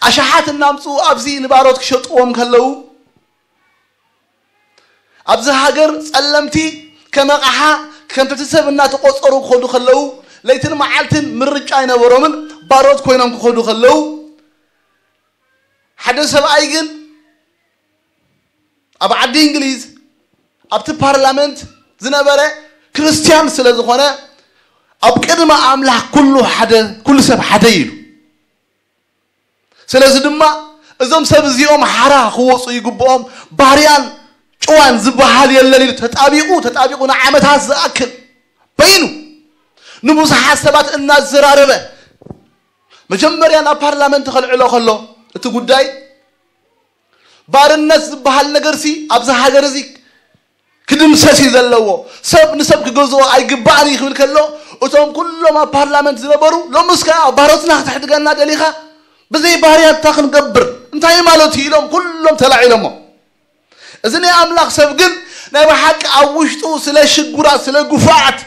ኣሽሓት እናምጽኡ ኣብዚ ንባሮት ክሸጥዎም ከለዉ ኣብዚ ሃገር ጸለምቲ ከም ኣቕሓ ከም ትሕቲ ሰብ እናተቖጸሩ ክኸዱ ከለዉ ለይትን መዓልትን ምርጫ ኣይነበሮምን። ባሮት ኮይኖም ክኸዱ ከለዉ ሓደ ሰብኣይ ግን ኣብ ዓዲ እንግሊዝ ኣብቲ ፓርላመንት ዝነበረ ክርስትያን ስለ ዝኾነ ኣብ ቅድሚ ኣምላኽ ኩሉ ሓደ፣ ኩሉ ሰብ ሓደ ኢሉ። ስለዚ ድማ እዞም ሰብ እዚኦም ሓራ ክወፁ ይግብኦም፣ ባርያን ጭዋን ዝበሃል የለን ኢሉ ተጣቢቑ፣ ተጣቢቑ ንዓመታት ዝኣክል በይኑ ንብዙሓት ሰባት እናዘራረበ መጀመርያ ናብ ፓርላመንት ከልዕሎ ከሎ እቲ ጉዳይ ባርነት ዝበሃል ነገርሲ ኣብዚ ሃገር እዚ ክድምሰስ እዩ ዘለዎ። ሰብ ንሰብ ክገዝኦ ኣይግባእን እዩ ክብል ከሎ እቶም ኩሎም ኣብ ፓርላመንት ዝነበሩ ሎምስ ከኣ ባሮትና ክትሕድገና ደሊኻ ብዘይ ባርያ እንታይ ክንገብር እንታይ ማለት እዩ ኢሎም ኩሎም ተላዒሎሞ። እዚ ናይ ኣምላኽ ሰብ ግን ናይ ብሓቂ ኣብ ውሽጡ ስለ ሽጉራት ስለ ጉፋዓት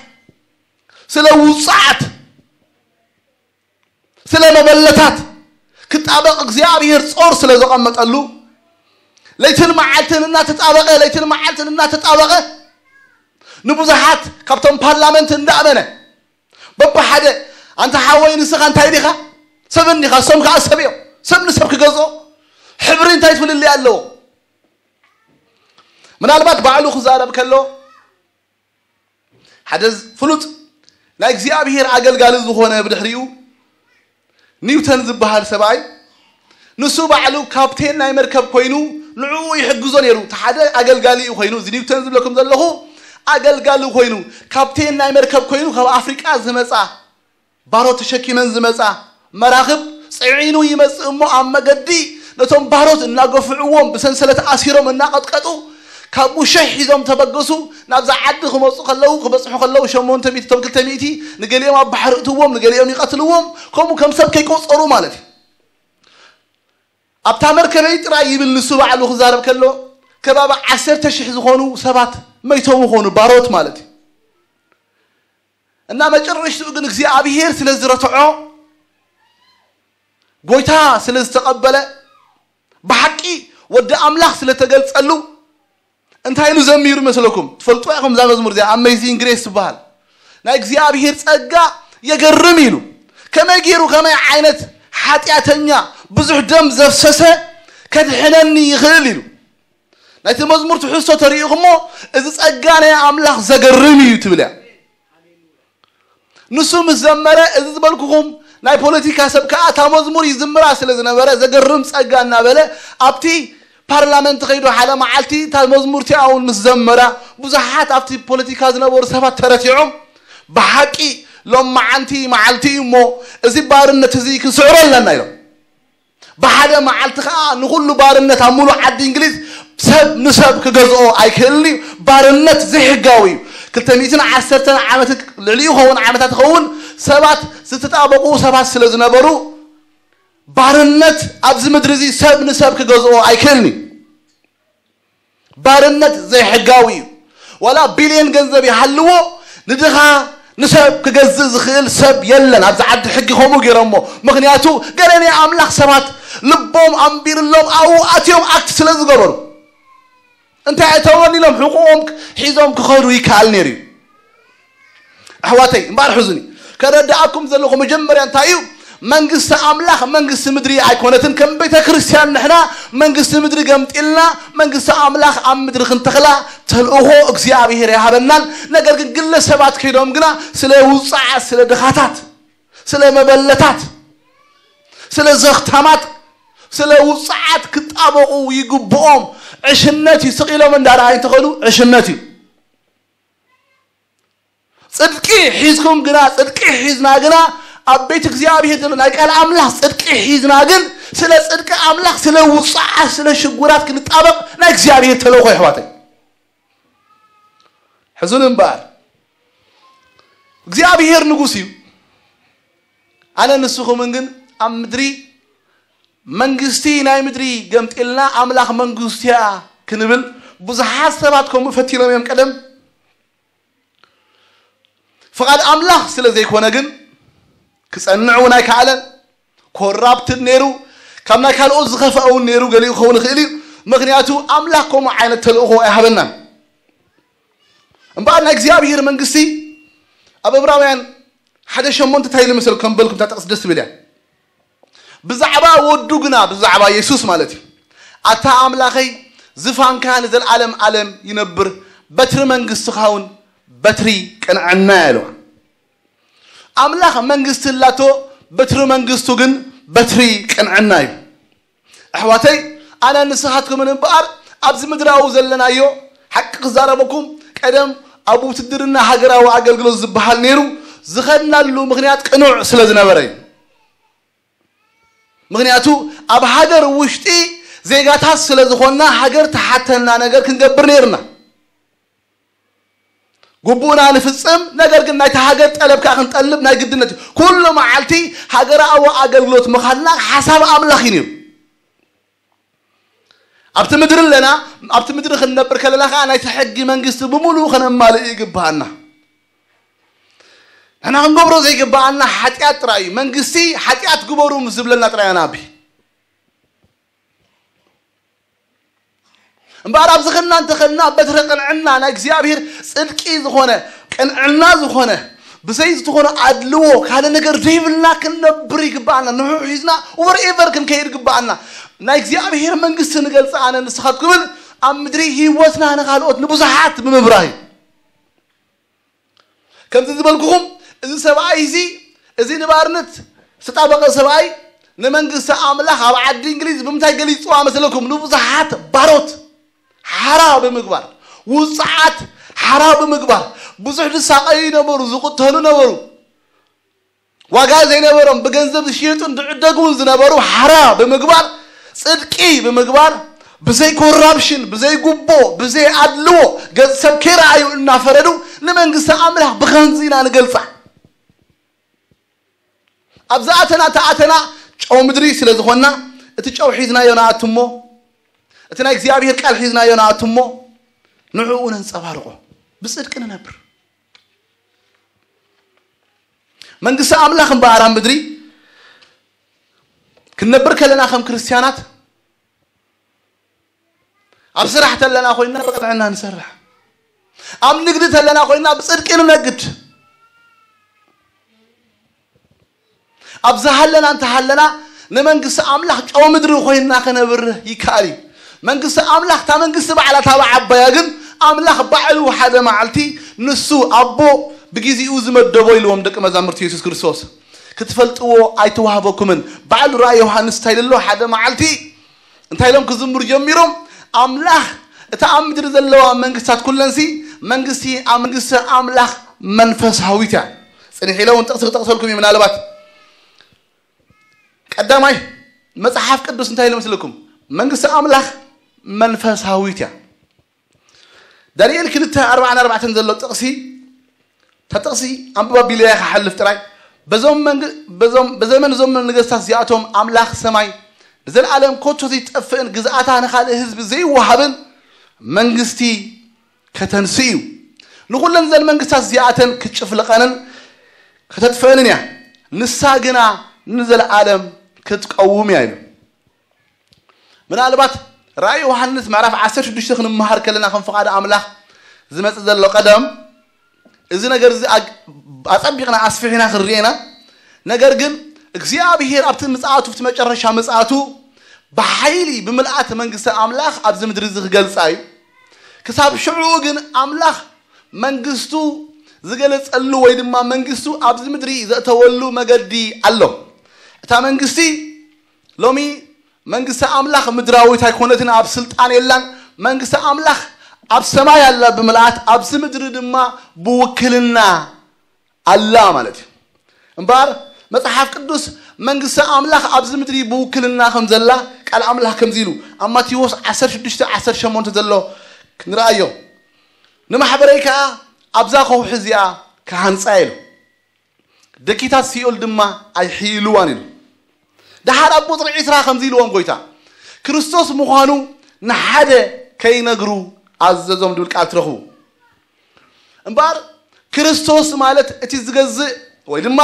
ስለ ውጻዓት ስለ መበለታት ክጣበቕ እግዚኣብሔር ጾር ስለ ዘቐመጠሉ ለይትን መዓልትን እናተጣበቐ ለይትን መዓልትን እናተጣበቐ ንብዙሓት ካብቶም ፓርላመንት እንዳእመነ በብሓደ ኣንታ ሓወይ ንስኻ እንታይ ዲኻ ሰብ እንዲኻ እሶም ከዓ ሰብ እዮም ሰብ ንሰብ ክገዝኦ ሕብሪ እንታይ ፍልልይ ኣለዎ ምናልባት ባዕሉ ክዛረብ ከሎ ሓደ ፍሉጥ ናይ እግዚኣብሔር ኣገልጋሊ ዝኾነ ብድሕሪኡ ኒውተን ዝበሃል ሰብኣይ ንሱ ባዕሉ ካፕቴን ናይ መርከብ ኮይኑ ንዕኡ ይሕግዞ ነይሩ እቲ ሓደ ኣገልጋሊ እዩ ኮይኑ እዚ ኒውተን ዝብለኩም ዘለኹ ኣገልጋሊ ኮይኑ ካፕቴን ናይ መርከብ ኮይኑ ካብ ኣፍሪቃ ዝመፃ ባሮት ተሸኪመን ዝመጻ መራኽብ ጽዒኑ ይመጽእ እሞ ኣብ መገዲ ነቶም ባሮት እናገፍዕዎም ብሰንሰለት ኣሲሮም እናቐጥቀጡ ካብ ሙሸሕ ሒዞም ተበገሱ ናብዛ ዓዲ ክመጹ ከለዉ ክበጽሑ ከለዉ ሸሞንተ ሚእቲ ቶም ክልተ ሚእቲ ንገሊኦም ኣብ ባሕሪ እትዎም ንገሊኦም ይቐትልዎም ከምኡ ከም ሰብ ከይቆጸሩ ማለት እዩ ኣብታ መርከበይ ጥራይ ይብል ንሱ ባዕሉ ክዛረብ ከሎ ከባቢ ዓሰርተ ሽሕ ዝኾኑ ሰባት መይቶም ይኾኑ ባሮት ማለት እዩ እና መጨረሽትኡ ግን እግዚኣብሔር ስለ ዝረትዖ ጎይታ ስለ ዝተቐበለ ብሓቂ ወዲ ኣምላኽ ስለ ተገልጸሉ እንታይ ኢሉ ዘሚሩ መስለኩም ትፈልጡ ኢኹም እዛ መዝሙር እዚኣ ኣሜዚንግ ግሬስ ትበሃል ናይ እግዚኣብሔር ጸጋ የገርም ኢሉ ከመይ ገይሩ ከመይ ዓይነት ሓጢኣተኛ ብዙሕ ደም ዘፍሰሰ ከድሕነኒ ይኽእል ኢሉ ናይቲ መዝሙር ትሕዝቶ ተሪኢኹሞ፣ እዚ ጸጋ ናይ ኣምላኽ ዘገርም እዩ ትብል እያ። ንሱ ምስ ዘመረ፣ እዚ ዝበልኩኹም ናይ ፖለቲካ ሰብ ከኣ እታ መዝሙር ይዝምራ ስለ ዝነበረ፣ ዘገርም ጸጋ እናበለ ኣብቲ ፓርላመንት ከይዱ ሓደ መዓልቲ እታ መዝሙር እቲኣ እውን ምስ ዘመራ፣ ብዙሓት ኣብቲ ፖለቲካ ዝነበሩ ሰባት ተረቲዖም፣ ብሓቂ ሎም መዓንቲ መዓልቲ እዩ እሞ፣ እዚ ባርነት እዚ ክንስዕሮ ኣለና ኢሎም። ብሓደ መዓልቲ ከኣ ንኹሉ ባርነት ኣብ ሙሉእ ዓዲ እንግሊዝ ሰብ ንሰብ ክገዝኦ ኣይክእልን እዩ። ባርነት ዘይሕጋዊ እዩ። ክልተ ሚእትን ዓሰርተን ዓመት ልዕሊኡ ይኸውን ዓመታት ይኸውን ሰባት ዝተጣበቁ ሰባት ስለ ዝነበሩ ባርነት ኣብዚ ምድሪ እዚ ሰብ ንሰብ ክገዝኦ ኣይክእልን እዩ። ባርነት ዘይሕጋዊ እዩ። ዋላ ቢልዮን ገንዘብ ይሃልዎ ንድኻ ንሰብ ክገዝእ ዝኽእል ሰብ የለን። ኣብዚ ዓዲ ሕጊ ከምኡ ገይሮሞ። ምኽንያቱ ገለ ናይ ኣምላኽ ሰባት ልቦም ኣንቢርሎም ኣብኡ ኣትዮም ኣክት ስለ ዝገበሩ። እንታይ እተወኒ ኢሎም ሕቁኦም ሒዞም ክኸዱ ይከኣል ነይሩ እዩ። ኣሕዋተይ እምበኣር ሕዙኒ ከረዳኣኩም ዘለኹ መጀመርያ እንታይ እዩ? መንግስቲ ኣምላኽ መንግስቲ ምድሪ ኣይኮነትን። ከም ቤተ ክርስቲያን ንሕና መንግስቲ ምድሪ ገምጢልና መንግስቲ ኣምላኽ ኣብ ምድሪ ክንተኽላ ተልእኾ እግዚኣብሔር ይሃበናን። ነገር ግን ግለ ሰባት ከይዶም ግና ስለ ውፃዓት፣ ስለ ድኻታት፣ ስለ መበለታት፣ ስለ ዘኽታማት፣ ስለ ውፃዓት ክጣበቑ ይግብኦም። ዕሽነት እዩ። ስቕ ኢሎም እንዳረኣዩ እንተኸዱ ዕሽነት እዩ። ጽድቂ ሒዝኩም ግና፣ ጽድቂ ሒዝና ግና ኣብ ቤት እግዚኣብሔር ዘሎ ናይ ቃል ኣምላኽ ጽድቂ ሒዝና ግን ስለ ጽድቂ ኣምላኽ፣ ስለ ውጻዓት፣ ስለ ሽጉራት ክንጣበቕ ናይ እግዚኣብሔር ተልእኾ የሕዋተይ። ሕዙን እምበኣር እግዚኣብሔር ንጉስ እዩ። ኣነ ንስኹምን ግን ኣብ ምድሪ መንግስቲ ናይ ምድሪ ገምጢልና ኣምላኽ መንግስቱ እያ ክንብል ብዙሓት ሰባት ከምኡ ፈቲኖም እዮም ቀደም። ፍቓድ ኣምላኽ ስለ ዘይኮነ ግን ክጸንዕ እውን ኣይከኣለን። ኮራፕትድ ነይሩ፣ ካብ ናይ ካልኦት ዝኸፍአ እውን ነይሩ፣ ገሊኡ ክኸውን ይኽእል እዩ። ምኽንያቱ ኣምላኽ ከምኡ ዓይነት ተልእኾ ኣይሃበናን። እምበኣር ናይ እግዚኣብሔር መንግስቲ ኣብ ዕብራውያን ሓደ ሸሞንተ እንታይ ኢሉ መሰል ከም በልኩም እታ ጥቕሲ ደስ ትብል እያ። ብዛዕባ ወዱ ግና፣ ብዛዕባ የሱስ ማለት እዩ፣ ኣታ ኣምላኸይ ዝፋንካ ንዘለዓለም ዓለም ይነብር፣ በትሪ መንግስትኻ እውን በትሪ ቅንዕና እያ ኢልዋ። ኣምላኽ መንግስቲ ኣላቶ፣ በትሪ መንግስቱ ግን በትሪ ቅንዕና እዩ። ኣሕዋተይ ኣነ ንስኻትኩምን እምበኣር ኣብዚ ምድራዊ ዘለናዮ ሓቂ ክዛረበኩም ቀደም ኣብ ውትድርና ሃገራዊ ኣገልግሎት ዝበሃል ነይሩ ዝኸድናሉ ምኽንያት ቅኑዕ ስለ ዝነበረ እዩ። ምኽንያቱ ኣብ ሃገር ውሽጢ ዜጋታት ስለ ዝኾንና ሃገር ትሓተና ነገር ክንገብር ነይርና። ግቡእና ንፍጽም፣ ነገር ግን ናይቲ ሃገር ጠለብ ከኣ ክንጠልብ ናይ ግድነት እዩ። ኩሉ መዓልቲ ሃገራዊ ኣገልግሎት ምኻድና ሓሳብ ኣምላኽ እዩ ነይሩ። ኣብቲ ምድሪ ኣለና፣ ኣብቲ ምድሪ ክንነብር ከለና ከኣ ናይቲ ሕጊ መንግስቲ ብምሉኡ ከነማልእ ይግብኣና። ንሕና ክንገብሮ ዘይግብኣና ሓጢኣት ጥራይ እዩ። መንግስቲ ሓጢኣት ግበሩ ምስ ዝብለና ጥራይ ኣናቢ እምበኣር ኣብዚ ኸና እንተኸና በትረ ቅንዕና ናይ እግዚኣብሔር ጽድቂ ዝኾነ ቅንዕና ዝኾነ ብዘይ ዝኾነ ኣድልዎ ካልእ ነገር ዘይብልና ክንነብር ይግብኣና። ንሑ ሒዝና ወርኤቨር ክንከይድ ግብኣና። ናይ እግዚኣብሔር መንግስቲ ንገልጽ ኣነ ንስኻትኩምን ኣብ ምድሪ ህይወትና ንኻልኦት ንብዙሓት ብምብራህ እዩ። ከምዚ ዝበልኩኹም እዚ ሰብኣይ እዚ እዚ ንባርነት ዝተጣበቐ ሰብኣይ ንመንግስቲ ኣምላኽ ኣብ ዓዲ እንግሊዝ ብምንታይ ገሊፅዋ መሰለኩም? ንብዙሓት ባሮት ሓራ ብምግባር፣ ውፅዓት ሓራ ብምግባር ብዙሕ ዝሳቐዩ ነበሩ፣ ዝቕተሉ ነበሩ። ዋጋ ዘይነበሮም ብገንዘብ ዝሽየጡን ዝዕደጉን ዝነበሩ ሓራ ብምግባር፣ ጽድቂ ብምግባር፣ ብዘይ ኮራፕሽን፣ ብዘይ ጉቦ፣ ብዘይ ኣድልዎ ገጽ ሰብ ከይረኣዩ እናፈረዱ ንመንግስቲ ኣምላኽ ብኸንዚ ኢና ንገልጻ። ኣብዛ ኣተና ተኣተና ጨው ምድሪ ስለ ዝኾንና እቲ ጨው ሒዝናዮ ንኣቱ እሞ እቲ ናይ እግዚኣብሔር ቃል ሒዝናዮ ንኣቱ እሞ ንዕኡ ነንጸባርቆ ብጽድቂ ንነብር። መንግስቲ ኣምላኽ እምበኣር ኣብ ምድሪ ክንነብር ከለና ከም ክርስትያናት ኣብ ስራሕ ተለና ኮይና ብቅንዕና ንሰርሕ፣ ኣብ ንግዲ ተለና ኮይና ብጽድቂ ንነግድ፣ ኣብ ዝሃለና እንተሃለና ንመንግስቲ ኣምላኽ ጨው ምድሪ ኮይና ክነብርህ ይከኣል እዩ። መንግስቲ ኣምላኽ፣ እታ መንግስቲ ባዕላ፣ እታ ዓባያ ግን፣ ኣምላኽ ባዕሉ ሓደ መዓልቲ ንሱ ኣቦ ብግዜኡ ዝመደቦ ኢልዎም ደቂ መዛሙርቲ የሱስ ክርስቶስ። ክትፈልጥዎ ኣይተዋህበኩምን። ባዕሉ ራእይ ዮሃንስ እንታይ ኢሉ ኣሎ? ሓደ መዓልቲ እንታይ ኢሎም ክዝምሩ ጀሚሮም? ኣምላኽ፣ እታ ኣብ ምድሪ ዘለዋ መንግስታት ኩለንሲ፣ መንግስቲ፣ ኣብ መንግስቲ ኣምላኽ መንፈሳዊት እያ። ጽንሕ ኢለ እውን ጥቕሲ ክጠቕሰልኩም እዩ። ምናልባት ቀዳማይ መጽሓፍ ቅዱስ እንታይ ኢሉ መስለኩም? መንግስቲ ኣምላኽ መንፈሳዊት እያ። ዳንኤል ክልተ ኣርባዓን ኣርባዕተን ዘሎ ጥቕሲ፣ እታ ጥቕሲ ኣንብባ ቢለያ ክሓልፍ ጥራይ። በዞም መንግ-፣ በዞም፣ በዘመን እዞም ነገስታት እዚኣቶም ኣምላኽ ሰማይ ንዘለኣለም ኮቶ ዘይጠፍእን ግዝኣታ ንኻልእ ህዝቢ ዘይወሃብን መንግስቲ ከተንስእ እዩ። ንኹለን ዘን መንግስታት እዚኣተን ክትጭፍልቐንን ከተጥፍአንን እያ። ንሳ ግና ንዘለኣለም ክትቀውም እያ ኢሉ። ምናልባት ራእይ ዮሃንስ ምዕራፍ ዓሰርተ ሽዱሽተ ክንመሃር ከለና ከም ፍቓድ ኣምላኽ ዝመጽእ ዘሎ ቀደም፣ እዚ ነገር እዚ ኣግ-፣ ኣጸቢቕና ኣስፊሕና ክንርኤና። ነገር ግን እግዚኣብሔር ኣብቲ ምጽኣቱ፣ ኣብቲ መጨረሻ ምጽኣቱ ብሓይሊ ብምልኣት መንግስቲ ኣምላኽ ኣብዚ ምድሪ እዚ ክገልጻ እዩ። ክሳብ ሽዑ ግን ኣምላኽ መንግስቱ ዝገለጸሉ ወይ ድማ መንግስቱ ኣብዚ ምድሪ ዘእተወሉ መገዲ ኣሎ። እታ መንግስቲ ሎሚ መንግስቲ ኣምላኽ ምድራዊት ኣይኮነትን፣ ኣብ ስልጣን የላን። መንግስቲ ኣምላኽ ኣብ ሰማይ ኣላ ብምልኣት፣ ኣብዚ ምድሪ ድማ ብውክልና ኣላ ማለት እዩ። እምበኣር መጽሓፍ ቅዱስ መንግስቲ ኣምላኽ ኣብዚ ምድሪ ብውክልና ከም ዘላ ቃል ኣምላኽ ከምዚ ኢሉ ኣብ ማቴዎስ ዓሰርተ ሽዱሽተ ዓሰርተ ሸሞንተ ዘሎ ንርኣዮ። ንማሕበረይ ከኣ ኣብዛ ከውሒ እዚኣ ክሃንጻ ኢሉ። ደኪታት ሲኦል ድማ ኣይሕይልዋን ኢሉ። ደሓር ኣብ ቁጽሪ ዕስራ ከምዚ ኢልዎም ጎይታ፣ ክርስቶስ ምዃኑ ንሓደ ከይነግሩ ኣዘዞም ዝብል ቃል ትረኽቡ። እምበኣር ክርስቶስ ማለት እቲ ዝገዝእ ወይ ድማ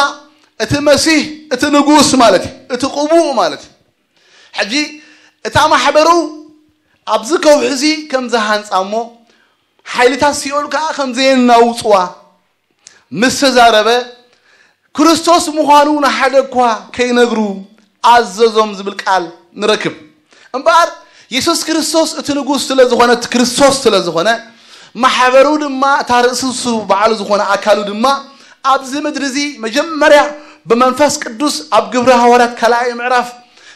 እቲ መሲህ፣ እቲ ንጉስ ማለት እዩ፣ እቲ ቅቡእ ማለት እዩ። ሕጂ እታ ማሕበሩ ኣብዚ ከውሒ እዚ ከም ዝሃንጻ እሞ ሓይልታት ሲኦል ከኣ ከም ዘየናውጽዋ ምስ ተዛረበ፣ ክርስቶስ ምዃኑ ንሓደ እኳ ከይነግሩ ኣዘዞም ዝብል ቃል ንረክብ። እምበኣር የሱስ ክርስቶስ እቲ ንጉስ ስለ ዝኾነ፣ እቲ ክርስቶስ ስለ ዝኾነ፣ ማሕበሩ ድማ እታ ርእሲ ንሱ ባዕሉ ዝኾነ ኣካሉ ድማ ኣብዚ ምድሪ እዚ መጀመርያ ብመንፈስ ቅዱስ ኣብ ግብሪ ሃዋርያት ካልኣይ ምዕራፍ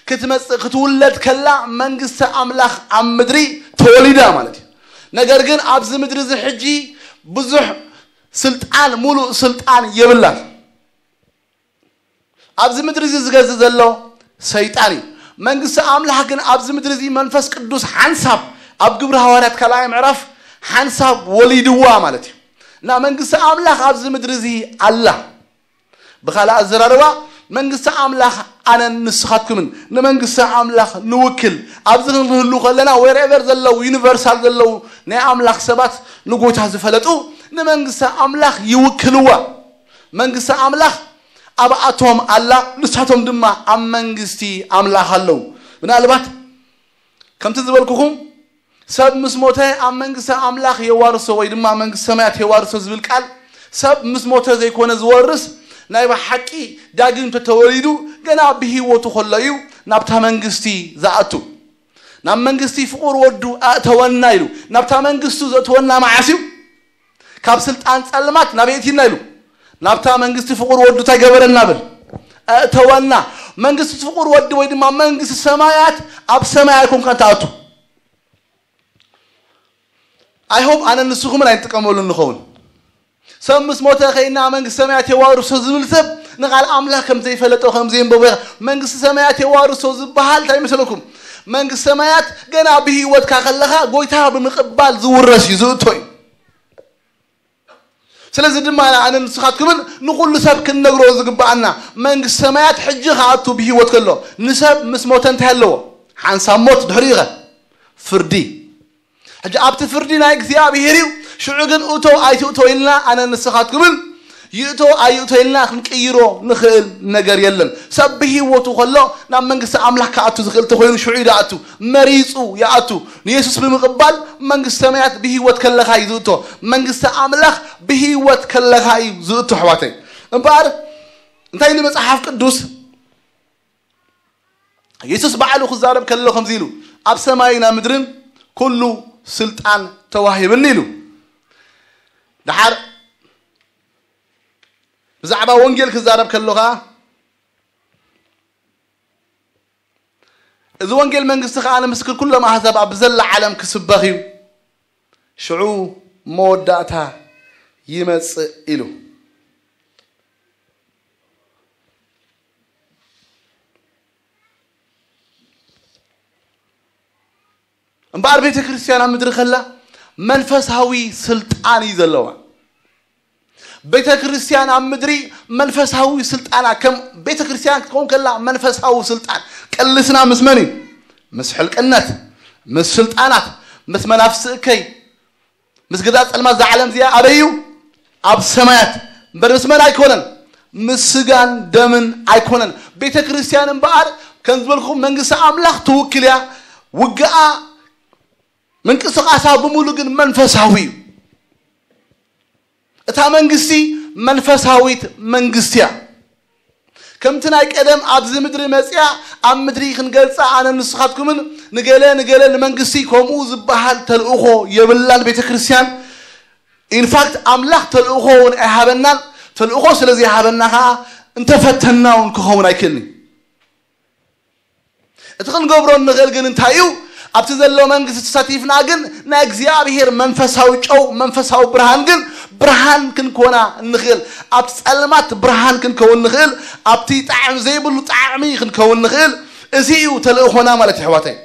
ክትመጽእ፣ ክትውለድ ከላ መንግስቲ ኣምላኽ ኣብ ምድሪ ተወሊዳ ማለት እዩ። ነገር ግን ኣብዚ ምድሪ እዚ ሕጂ ብዙሕ ስልጣን፣ ሙሉእ ስልጣን የብላን። ኣብዚ ምድሪ እዚ ዝገዝእ ዘሎ ሰይጣን እዩ። መንግስቲ ኣምላኽ ግን ኣብዚ ምድሪ እዚ መንፈስ ቅዱስ ሓንሳብ ኣብ ግብሪ ሃዋርያት ካልኣይ ምዕራፍ ሓንሳብ ወሊድዋ ማለት እዩ። እና መንግስቲ ኣምላኽ ኣብዚ ምድሪ እዚ ኣላ። ብኻልእ ኣዘራርባ መንግስቲ ኣምላኽ ኣነን ንስኻትኩምን ንመንግስቲ ኣምላኽ ንውክል። ኣብዚ ክንህሉ ከለና wherever ዘለዉ ዩኒቨርሳል ዘለዉ ናይ ኣምላኽ ሰባት ንጎይታ ዝፈለጡ ንመንግስቲ ኣምላኽ ይውክልዋ። መንግስቲ ኣምላኽ ኣብኣቶም ኣላ፣ ንሳቶም ድማ ኣብ መንግስቲ ኣምላኽ ኣለዉ። ምናልባት ከምቲ ዝበልኩኹም ሰብ ምስ ሞተ ኣብ መንግስቲ ኣምላኽ የዋርሶ ወይ ድማ መንግስቲ ሰማያት የዋርሶ ዝብል ቃል ሰብ ምስ ሞተ ዘይኮነ ዝወርስ ናይ ብሓቂ ዳግም ተተወሊዱ ገና ብህይወቱ ከሎ እዩ ናብታ መንግስቲ ዝኣቱ። ናብ መንግስቲ ፍቑር ወዱ ኣእተወና ኢሉ ናብታ መንግስቱ ዘእተወና መዓስ እዩ? ካብ ስልጣን ጸልማት ናብ የእቲና ኢሉ ናብታ መንግስቲ ፍቑር ወዱ እንታይ ገበረና ብል? ኣእተወና። መንግስቲ ፍቑር ወዲ ወይ ድማ መንግስቲ ሰማያት ኣብ ሰማይ ኣይኮንካን ትኣቱ። I hope ኣነ ንስኹምን ኣይንጥቀመሉ ንኸውን። ሰብ ምስ ሞተ ከይና መንግስቲ ሰማያት የዋርሶ ዝብል ሰብ ንቓል ኣምላኽ ከም ዘይፈለጦ ከም ዘየንበቦ ኢኻ። መንግስቲ ሰማያት የዋርሶ ዝበሃል እንታይ ይመስለኩም? መንግስቲ ሰማያት ገና ብህይወትካ ከለኻ ጎይታ ብምቕባል ዝውረስ እዩ፣ ዝእቶ እዩ። ስለዚ ድማ ኣነ ንስኻትኩምን ንኹሉ ሰብ ክንነግሮ ዝግባኣና መንግስቲ ሰማያት ሕጂ ክኣቱ ብህይወት ከሎ ንሰብ ምስ ሞተ እንታይ ኣለዎ? ሓንሳብ ሞት ድሕሪኡ ኸ ፍርዲ። ሕጂ ኣብቲ ፍርዲ ናይ እግዚኣብሔር እዩ። ሽዑ ግን እቶ ኣይትእቶ ኢልና ኣነ ንስኻትኩምን ይእቶ ኣይእቶ ኢልና ክንቅይሮ ንኽእል ነገር የለን። ሰብ ብህይወቱ ከሎ ናብ መንግስቲ ኣምላኽ ክኣቱ ዝኽእል ተኾይኑ ሽዑ እዩ ዝኣቱ። መሪጹ ይኣቱ። ንየሱስ ብምቕባል መንግስቲ ሰማያት ብህይወት ከለኻ እዩ ዝእቶ። መንግስቲ ኣምላኽ ብህይወት ከለኻ እዩ ዝእቶ ኣሕዋተይ። እምበኣር እንታይ ኢሉ መጽሓፍ ቅዱስ? የሱስ ባዕሉ ክዛረብ ከሎ ከምዚ ኢሉ፣ ኣብ ሰማይን ኣብ ምድርን ኩሉ ስልጣን ተዋሂብኒ ኢሉ። ደሓር ብዛዕባ ወንጌል ክዛረብ ከሎ ኸዓ፣ እዚ ወንጌል መንግስቲ ኸዓ ንምስክር ኩሎም ኣህዛብ ኣብ ዘላ ዓለም ክስበኽ እዩ፣ ሽዑ መወዳእታ ይመጽእ ኢሉ። እምበኣር ቤተ ክርስቲያን ኣብ ምድሪ ከላ መንፈሳዊ ስልጣን እዩ ዘለዋ። ቤተ ክርስቲያን ኣብ ምድሪ መንፈሳዊ ስልጣና፣ ከም ቤተ ክርስቲያን ክትከውን ከላ መንፈሳዊ ስልጣን፣ ቅልስና ምስ መን እዩ? ምስ ሕልቅነት፣ ምስ ስልጣናት፣ ምስ መናፍስቲ እከይ፣ ምስ ገዛ ጸልማት እዛ ዓለም እዚኣ ኣበይ እዩ? ኣብ ሰማያት። እምበር ምስ መን ኣይኮነን? ምስ ስጋን ደምን ኣይኮነን። ቤተ ክርስቲያን እምበኣር ከም ዝበልኩም መንግስቲ ኣምላኽ ትውክል እያ። ውግኣ ምንቅስቃሳ ብምሉ ግን መንፈሳዊ እዩ። እታ መንግስቲ መንፈሳዊት መንግስቲ እያ። ከምቲ ናይ ቀደም ኣብዚ ምድሪ መጽያ ኣብ ምድሪ ክንገልጻ ኣነ ንስኻትኩምን ንገለ ንገለ ንመንግስቲ ከምኡ ዝበሃል ተልእኾ የብላን ቤተ ክርስቲያን። ኢንፋክት ኣምላኽ ተልእኾ እውን ኣይሃበናን። ተልእኾ ስለ ዘይሃበና ከዓ እንተፈተንና እውን ክኸውን ኣይክእልን እዩ። እቲ ክንገብሮ እንኽእል ግን እንታይ እዩ? ኣብቲ ዘሎ መንግስቲ ተሳቲፍና ግን ናይ እግዚኣብሔር መንፈሳዊ ጨው፣ መንፈሳዊ ብርሃን ግን ብርሃን ክንኮና እንኽእል፣ ኣብ ጸልማት ብርሃን ክንከውን እንኽእል፣ ኣብቲ ጣዕሚ ዘይብሉ ጣዕሚ ክንከውን እንኽእል። እዚ እዩ ተልእኾና ማለት ኣሕዋተይ።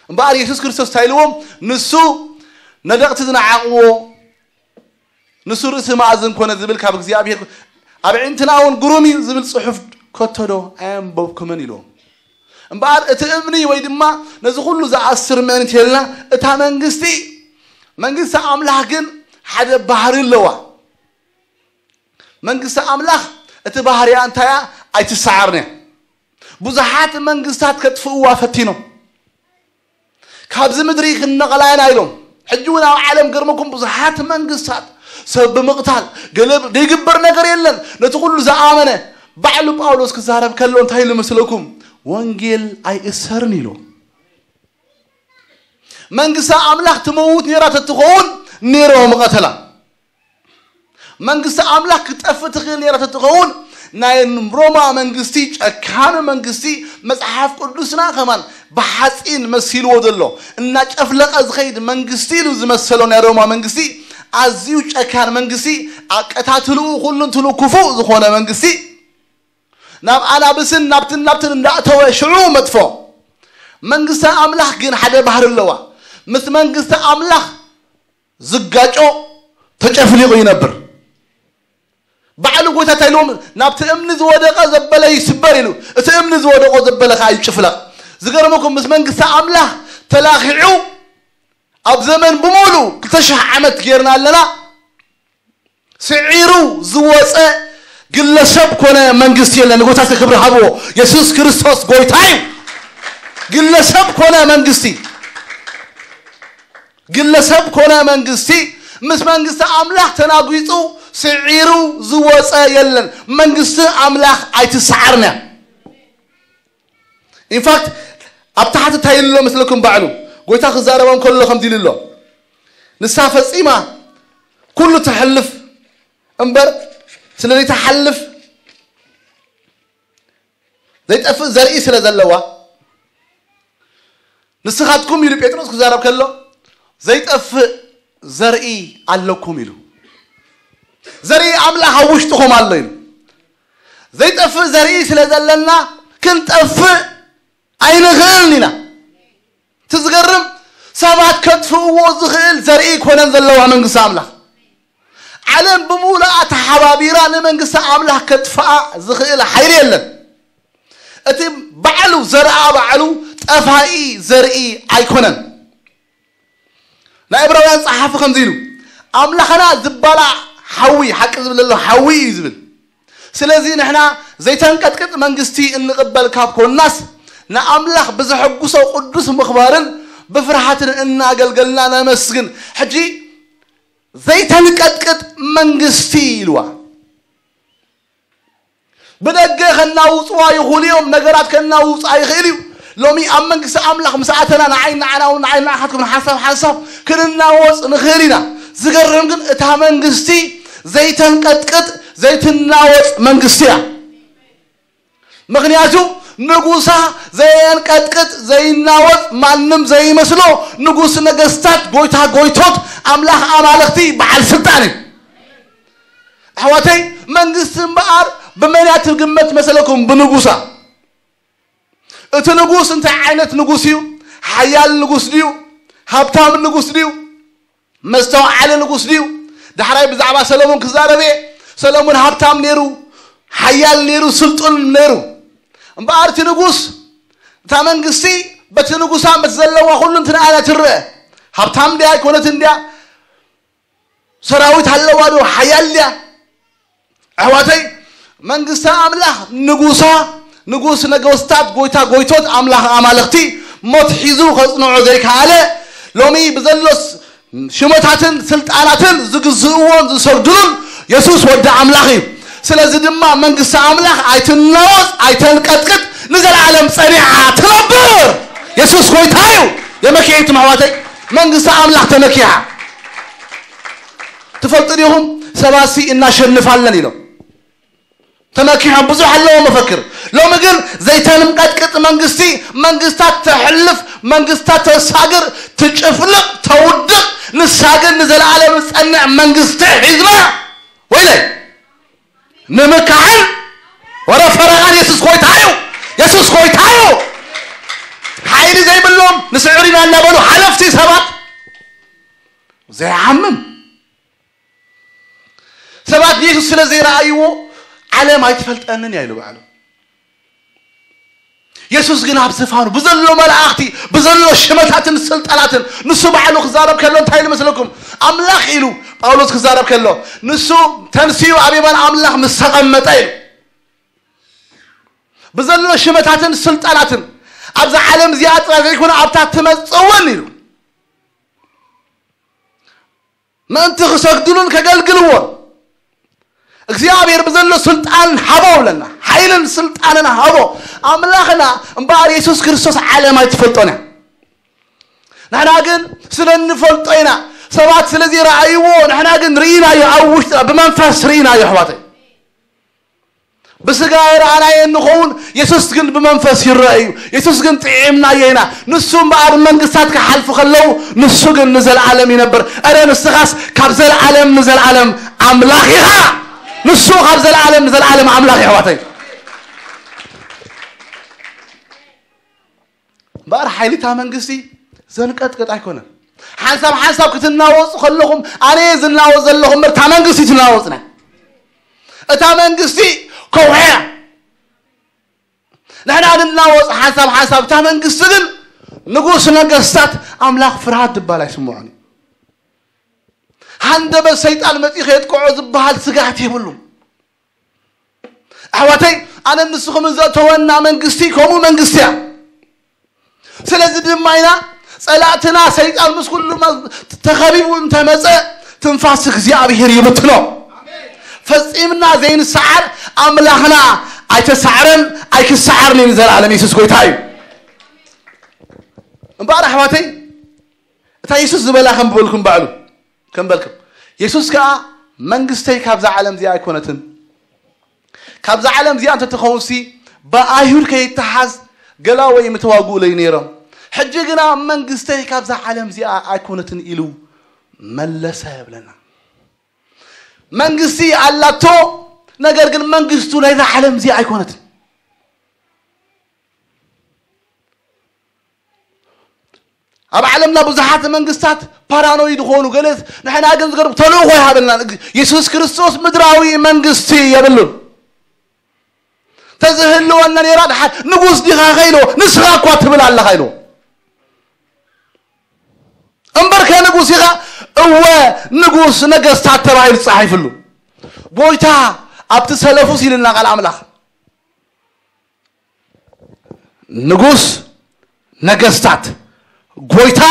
እምበኣር የሱስ ክርስቶስ እንታይ ኢልዎም? ንሱ ነደቕቲ ዝነዓቕዎ፣ ንሱ ርእሲ መኣዝን ኮነ ዝብል ካብ እግዚኣብሔር፣ ኣብ ኣዒንትና እውን ግሩም እዩ ዝብል ጽሑፍ ከቶ ዶ ኣየንበብኩምን ኢልዎም። እምበኣር እቲ እምኒ ወይ ድማ ነዚ ኩሉ ዝኣስር ምእንቲ የልና። እታ መንግስቲ፣ መንግስቲ ኣምላኽ ግን ሓደ ባህሪ ኣለዋ። መንግስቲ ኣምላኽ እቲ ባህሪያ እንታይ እያ? ኣይትሰዓርን እያ። ብዙሓት መንግስታት ከጥፍእዋ ፈቲኖም፣ ካብዚ ምድሪ ክንነቐላ ኢና ኢሎም። ሕጂ እውን ኣብ ዓለም ገርመኩም ብዙሓት መንግስታት ሰብ ብምቕታል ገለ ዘይግበር ነገር የለን። ነቲ ኩሉ ዝኣመነ ባዕሉ ጳውሎስ ክዛረብ ከሎ እንታይ ኢሉ መስለኩም? ወንጌል ኣይእሰርን ኢሉ። መንግስቲ ኣምላኽ ትመውት ነይራ ተትኸውን ኔሮ ምቐተላ። መንግስቲ ኣምላኽ ክትጠፍእ ትኽእል ነይራ ተትኸውን ናይ ሮማ መንግስቲ፣ ጨካን መንግስቲ፣ መጽሓፍ ቅዱስና ከማን ብሓጺን መሲልዎ ዘሎ እናጨፍለቐ ዝኸይድ መንግስቲ ኢሉ ዝመሰሎ ናይ ሮማ መንግስቲ፣ ኣዝዩ ጨካን መንግስቲ፣ ኣቀታትልኡ ኩሉ እንትሉ ክፉእ ዝኾነ መንግስቲ፣ ናብ ኣናብስን ናብትን ናብትን እንዳእተወ ሽዑ መጥፎ። መንግስቲ ኣምላኽ ግን ሓደ ባህሪ ኣለዋ። ምስ መንግስቲ ኣምላኽ ዝጋጮ ተጨፍሊቑ ይነብር። ባዕሉ ጎይታ እንታይ ኢልዎም? ናብቲ እምኒ ዝወደቐ ዘበለ ይስበር ኢሉ፣ እቲ እምኒ ዝወደቆ ዘበለ ከዓ ይጭፍለቕ። ዝገርመኩም ምስ መንግስቲ ኣምላኽ ተላኺዑ ኣብ ዘመን ብምሉ ክልተ ሽሕ ዓመት ጌርና ኣለና። ስዒሩ ዝወፀ ግለሰብ ኮነ መንግስቲ የለን። ንጎይታ ክብሪ ሃብዎ። የሱስ ክርስቶስ ጎይታ እዩ። ግለሰብ ኮነ መንግስቲ፣ ግለሰብ ኮነ መንግስቲ ምስ መንግስቲ ኣምላኽ ተናጒፁ ስዒሩ ዝወፀ የለን። መንግስቲ ኣምላኽ ኣይትሰዓርን እያ። ኢንፋክት ኣብ ታሕቲ እንታይ ኢሉ ኣሎ መስለኩም? ባዕሉ ጎይታ ክዛረቦም ከሎ ከምዚ ኢሉ ኣሎ፣ ንሳ ፈጺማ ኩሉ ተሕልፍ እምበር ስለ ዘይተሓልፍ ዘይጠፍእ ዘርኢ ስለ ዘለዋ፣ ንስኻትኩም ኢሉ ጴጥሮስ ክዛረብ ከሎ ዘይጠፍእ ዘርኢ ኣለኩም ኢሉ። ዘርኢ ኣምላኽ ኣብ ውሽጥኹም ኣሎ ኢሉ። ዘይጠፍእ ዘርኢ ስለ ዘለና ክንጠፍእ ኣይንኽእልን ኢና። እቲ ዝገርም ሰባት ከጥፍእዎ ዝኽእል ዘርኢ ኮነን ዘለዋ መንግስቲ ኣምላኽ። ዓለም ብምሉኣ ተሓባቢራ ንመንግስቲ ኣምላኽ ከጥፍኣ ዝኽእል ሓይሊ የለን። እቲ ባዕሉ ዘርኣ ባዕሉ ጠፋኢ ዘርኢ ኣይኮነን። ናይ ዕብራውያን ጸሓፊ ከምዚ ኢሉ፣ ኣምላኽና ዝባላዕ ሓዊ፣ ሓቂ ዝብል ዘሎ ሓዊ እዩ ዝብል። ስለዚ ንሕና ዘይተንቀጥቅጥ መንግስቲ እንቕበል ካብ ኮንናስ፣ ንኣምላኽ ብዘሐጉሶ ቅዱስ ምኽባርን ብፍርሃትን እናገልገልና ነመስግን። ሕጂ ዘይተንቀጥቅጥ መንግስቲ ኢልዋ። ብደገ ከናውፅዋ ይኽእሉ እዮም፣ ነገራት ከናውፃ ይኽእል እዩ። ሎሚ ኣብ መንግስቲ ኣምላኽ ምስ ኣተና ንዓይ ንዓና እውን ንዓይ ንዓኻትኩም ሓንሳብ ሓንሳብ ክንናወጽ ንኽእል ኢና። ዝገርም ግን እታ መንግስቲ ዘይተንቀጥቅጥ ዘይትናወጽ መንግስቲ እያ። ምኽንያቱ ንጉሳ ዘየንቀጥቅጥ ዘይናወጽ ማንም ዘይመስሎ ንጉስ ነገስታት ጎይታ ጎይቶት ኣምላኽ ኣማልኽቲ በዓል ስልጣን እዩ። ኣሕዋተይ መንግስቲ እምበኣር ብመን እያ ትግመት መሰለኩም? ብንጉሳ። እቲ ንጉስ እንታይ ዓይነት ንጉስ እዩ? ሓያል ንጉስ ድዩ? ሃብታም ንጉስ ድዩ? መስተውዓሊ ንጉስ ድዩ? ዳሕራይ ብዛዕባ ሰለሙን ክዛረብ እየ። ሰለሙን ሃብታም ነይሩ፣ ሓያል ነይሩ፣ ስልጡን ነይሩ። እምበኣር እቲ ንጉስ እታ መንግስቲ በቲ ንጉሳ በቲ ዘለዋ ኩሉ እንትን ኣላ ትረአ። ሃብታም እንድያ ኣይኮነትን እንድያ፣ ሰራዊት ኣለዋ ዶ ሓያል ድያ? ኣሕዋተይ መንግስቲ ኣምላኽ ንጉሳ ንጉስ ነገስታት ጎይታ ጎይቶት ኣምላኽ ኣማልኽቲ ሞት ሒዙ ከጽንዖ ዘይከኣለ ሎሚ ብዘሎ ሽመታትን ስልጣናትን ዝግዝእዎን ዝሰግድሉን የሱስ ወዲ ኣምላኽ እዩ። ስለዚ ድማ መንግስቲ ኣምላኽ ኣይትናወጽ ኣይተንቀጥቅጥ፣ ንዘለኣለም ጸኒዓ ትነብር። የሱስ ጎይታ እዩ። የመኪሒትም ኣሕዋተይ መንግስቲ ኣምላኽ ተመኪሓ። ትፈልጡ ዲኹም? ሰባሲ እናሸንፋለን ኢሎም ተመኪሖም ብዙሕ ኣለዎ መፈክር። ሎሚ ግን ዘይተንቀጥቅጥ መንግስቲ፣ መንግስታት ተሕልፍ፣ መንግስታት ተሳግር፣ ትጭፍልቕ፣ ተውድቕ፣ ንሳ ግን ንዘለኣለም ዝጸንዕ መንግስቲ ሒዝና ወይለይ ንምካዕን ወረ ፈረቓን የሱስ ጎይታ እዩ። የሱስ ጎይታ እዩ። ሓይሊ ዘይብሎም ንስዕር ኢና እናበሉ ሓለፍቲ ሰባት ዘይዓምም ሰባት ንየሱስ ስለ ዘይረኣይዎ ዓለም ኣይትፈልጠንን እያ ኢሉ ባዕሉ። የሱስ ግን ኣብ ዝፋኑ ብዘሎ መላእኽቲ ብዘሎ ሽመታትን ስልጣናትን ንሱ ባዕሉ ክዛረብ ከሎ እንታይ ኢሉ መስለኩም? ኣምላኽ ኢሉ ጳውሎስ ክዛረብ ከሎ ንሱ ተንስኡ ኣብ የማን ኣምላኽ ምስ ተቐመጠ ኢሉ ብዘሎ ሽመታትን ስልጣናትን ኣብዛ ዓለም እዚኣ ጥራይ ዘይኮነ ኣብታ ትመጽእ እውን ኢሉ ምእንቲ ክሰግድሉን ከገልግልዎን እግዚኣብሔር ብዘሎ ስልጣን ሃቦ ብለና። ሓይልን ስልጣንን ሃቦ ኣምላኽና። እምበኣር የሱስ ክርስቶስ ዓለም ኣይትፈልጦን እያ። ንሕና ግን ስለ እንፈልጦ ኢና። ሰባት ስለ ዘይረኣይዎ ንሕና ግን ርኢናዮ። ኣብ ውሽጥና ብመንፈስ ርኢናዮ ኣሕዋተይ። ብስጋ የረኣናዮ እንኸውን፣ የሱስ ግን ብመንፈስ ይረአ እዩ። የሱስ ግን ጥዒምናዮ ኢና። ንሱ እምበኣር መንግስታት ክሓልፉ ከለዉ ንሱ ግን ንዘለኣለም ይነብር። እረ ንስኻስ ካብ ዘለኣለም ንዘለኣለም ኣምላኽ ኢኻ። ንሱ ካብ ዘለኣለም ንዘለኣለም ኣምላኽ እዩ ኣሕዋተይ። እምበኣር ሓይሊ እታ መንግስቲ ዘንቀጥቅጥ ኣይኮነን። ሓንሳብ ሓንሳብ ክትናወፁ ከለኹም ኣነ እየ ዝናወፅ ዘለኹ እምበር እታ መንግስቲ ትናወፅና። እታ መንግስቲ ከውሕያ ንሕና ንናወፅ ሓንሳብ ሓንሳብ እታ መንግስቲ ግን ንጉስ ነገስታት ኣምላኽ ፍርሃት ድባል ኣይስምዖን እዩ። ሃንደበት ሰይጣን መፂኡ ከየጥቅዖ ዝበሃል ስጋት የብሉም። ኣሕዋተይ ኣነ ንስኹም ዘእተወና መንግስቲ ከምኡ መንግስቲ እያ። ስለዚ ድማ ኢና ጸላእትና ሰይጣን ምስ ኩሉ ተኸቢቡ እንተመጸ ትንፋስ እግዚኣብሔር ይብትኖ። ፈጺምና ዘይንሰዓር ኣምላኽና ኣይተሳዕረን ኣይክሰዓርን እዩ ንዘለኣለም። የሱስ ጎይታ እዩ። እምበኣር ኣሕዋተይ እታ የሱስ ዝበላ ከም በልኩም ባዕሉ ከም በልኩም የሱስ ከኣ መንግስተይ ካብዛ ዓለም እዚኣ ኣይኮነትን። ካብዛ ዓለም እዚኣ እንተትኸውንሲ ብኣይሁድ ከይተሓዝ ገላ ወይ ምተዋግኡለይ ነይሮም። ሕጂ ግና መንግስተይ ካብዛ ዓለም እዚኣ ኣይኮነትን ኢሉ መለሰ ብለና። መንግስቲ ኣላቶ፣ ነገር ግን መንግስቱ ናይዛ ዓለም እዚኣ ኣይኮነትን። ኣብ ዓለምና ብዙሓት መንግስታት ፓራኖይ ዝኾኑ ገለ ንሕና ግን ዝገርም ተልእኾ ይሃበልና። የሱስ ክርስቶስ ምድራዊ መንግስቲ የብሉን። ተዝህልወና ነይራ ድሓር ንጉስ ዲኻ ከይሎ ንስኻ እኳ ትብል ኣለኻ ኢሎ እምበርከ ንጉስ ኢኻ። እወ ንጉስ ነገስታት ተባሂሉ ጸሓይፍሉ ጎይታ ኣብቲ ሰለፉስ ኢልና ቃል ኣምላኽ ንጉስ ነገስታት ጎይታ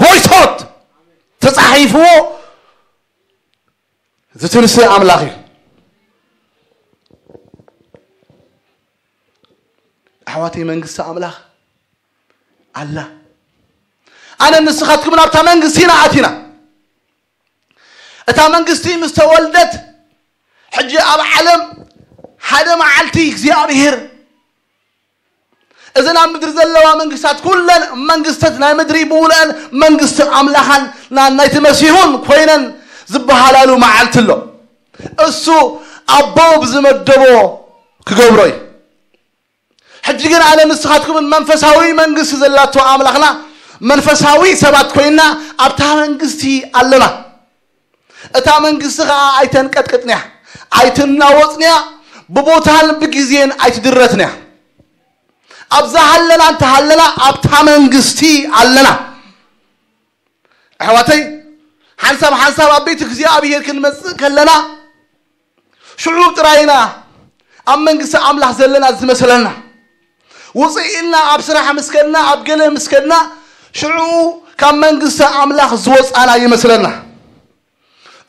ጎይቶት ተጻሒፍዎ ዝትንስእ ኣምላኽ እዩ። ኣሕዋተይ መንግስቲ ኣምላኽ ኣላ። ኣነ ንስኻትኩምን ኣብታ መንግስቲ ኢና ኣቲና። እታ መንግስቲ ምስ ተወልደት፣ ሕጂ ኣብ ዓለም ሓደ መዓልቲ እግዚኣብሔር እዘን ኣብ ምድሪ ዘለዋ መንግስታት ኩለን መንግስታት ናይ ምድሪ ብውልአን መንግስቲ ኣምላኻን ና-፣ ናይቲ መሲሑን ኮይነን ዝበሃላሉ መዓልቲ ኣሎ። እሱ ኣቦ ብዝመደቦ ክገብሮ እዩ። ሕጂ ግን ኣነ ንስኻትኩምን መንፈሳዊ መንግስቲ ዘላቶ ኣምላኽና መንፈሳዊ ሰባት ኮይና ኣብታ መንግስቲ ኣለና። እታ መንግስቲ ኸዓ ኣይተንቀጥቅጥንያ፣ ኣይትናወጽንያ፣ ብቦታን ብግዜን ኣይትድረትንያ። ኣብዛ ሃለና እንተሃለና ኣብታ መንግስቲ ኣለና። ኣሕዋተይ፣ ሓንሳብ ሓንሳብ ኣብ ቤት እግዚኣብሔር ክንመጽእ ከለና ሽዑ ጥራይና ኣብ መንግስቲ ኣምላኽ ዘለና ዝመስለና። ውፅእ ኢልና ኣብ ስራሕ ምስ ከድና፣ ኣብ ገለ ምስ ከድና፣ ሽዑ ካብ መንግስቲ ኣምላኽ ዝወፃና ይመስለና።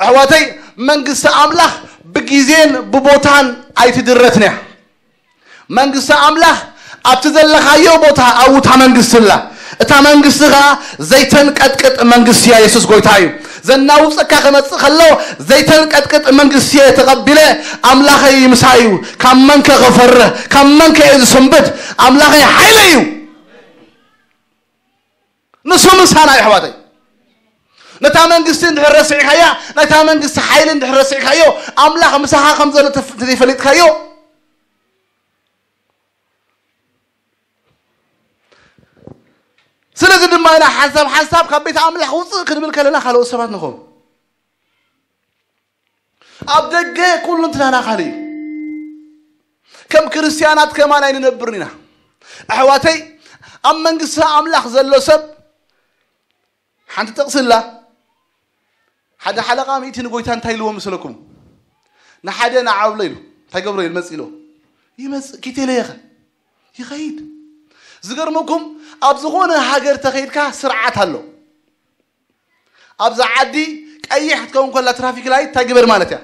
ኣሕዋተይ፣ መንግስቲ ኣምላኽ ብግዜን ብቦታን ኣይትድረትን እያ። መንግስቲ ኣምላኽ ኣብቲ ዘለኻዮ ቦታ ኣብኡ እታ መንግስቲ ኣላ። እታ መንግስቲ ኸዓ ዘይተንቀጥቅጥ መንግስቲ እያ። የሱስ ጎይታ እዩ። ዘናውፀካ ክመፅእ ከሎ ዘይተንቀጥቅጥ መንግስቲ እየ ተቐቢለ፣ ኣምላኸይ ምሳይ እዩ፣ ካብ መንከ ክፈርህ፣ ካብ መንከ እየ ዝሰንብድ? ኣምላኸይ ሓይለይ እዩ። ንሱ ምሳና እዩ ኣሕዋተይ። ነታ መንግስቲ እንድሕር ረሲዕካያ፣ ነታ መንግስቲ ሓይሊ እንድሕር ረሲዕካዮ፣ ኣምላኽ ምሳኻ ከም ዘሎ ተፍ-፣ ተዘይፈሊጥካዮ፣ ስለዚ ድማ ኢና ሓንሳብ ሓንሳብ ካብ ቤት ኣምላኽ ውፅእ ክንብል ከለና ካልኦት ሰባት ንኸውን። ኣብ ደገ ኩሉ እንትናና ካልእ እዩ። ከም ክርስትያናት ከማን ኣይንነብርን ኢና። ኣሕዋተይ፣ ኣብ መንግስቲ ኣምላኽ ዘሎ ሰብ ሓንቲ ጥቕሲ ኣላ። ሓደ ሓለቓ ሚእቲ ንጎይታ እንታይ ኢልዎ መሰለኩም? ንሓደ ንዓ ብሎ ኢሉ። እንታይ ገብሮ ኢሉ መጽእ ኢልዎ? ይመጽእ። ኪቴለየኸ? ይኸይድ። ዝገርመኩም፣ ኣብ ዝኾነ ሃገር ተኸይድካ ስርዓት ኣሎ። ኣብዛ ዓዲ ቀይሕ ክትከውን ከላ ትራፊክ ላይት እንታይ ግበር ማለት እያ?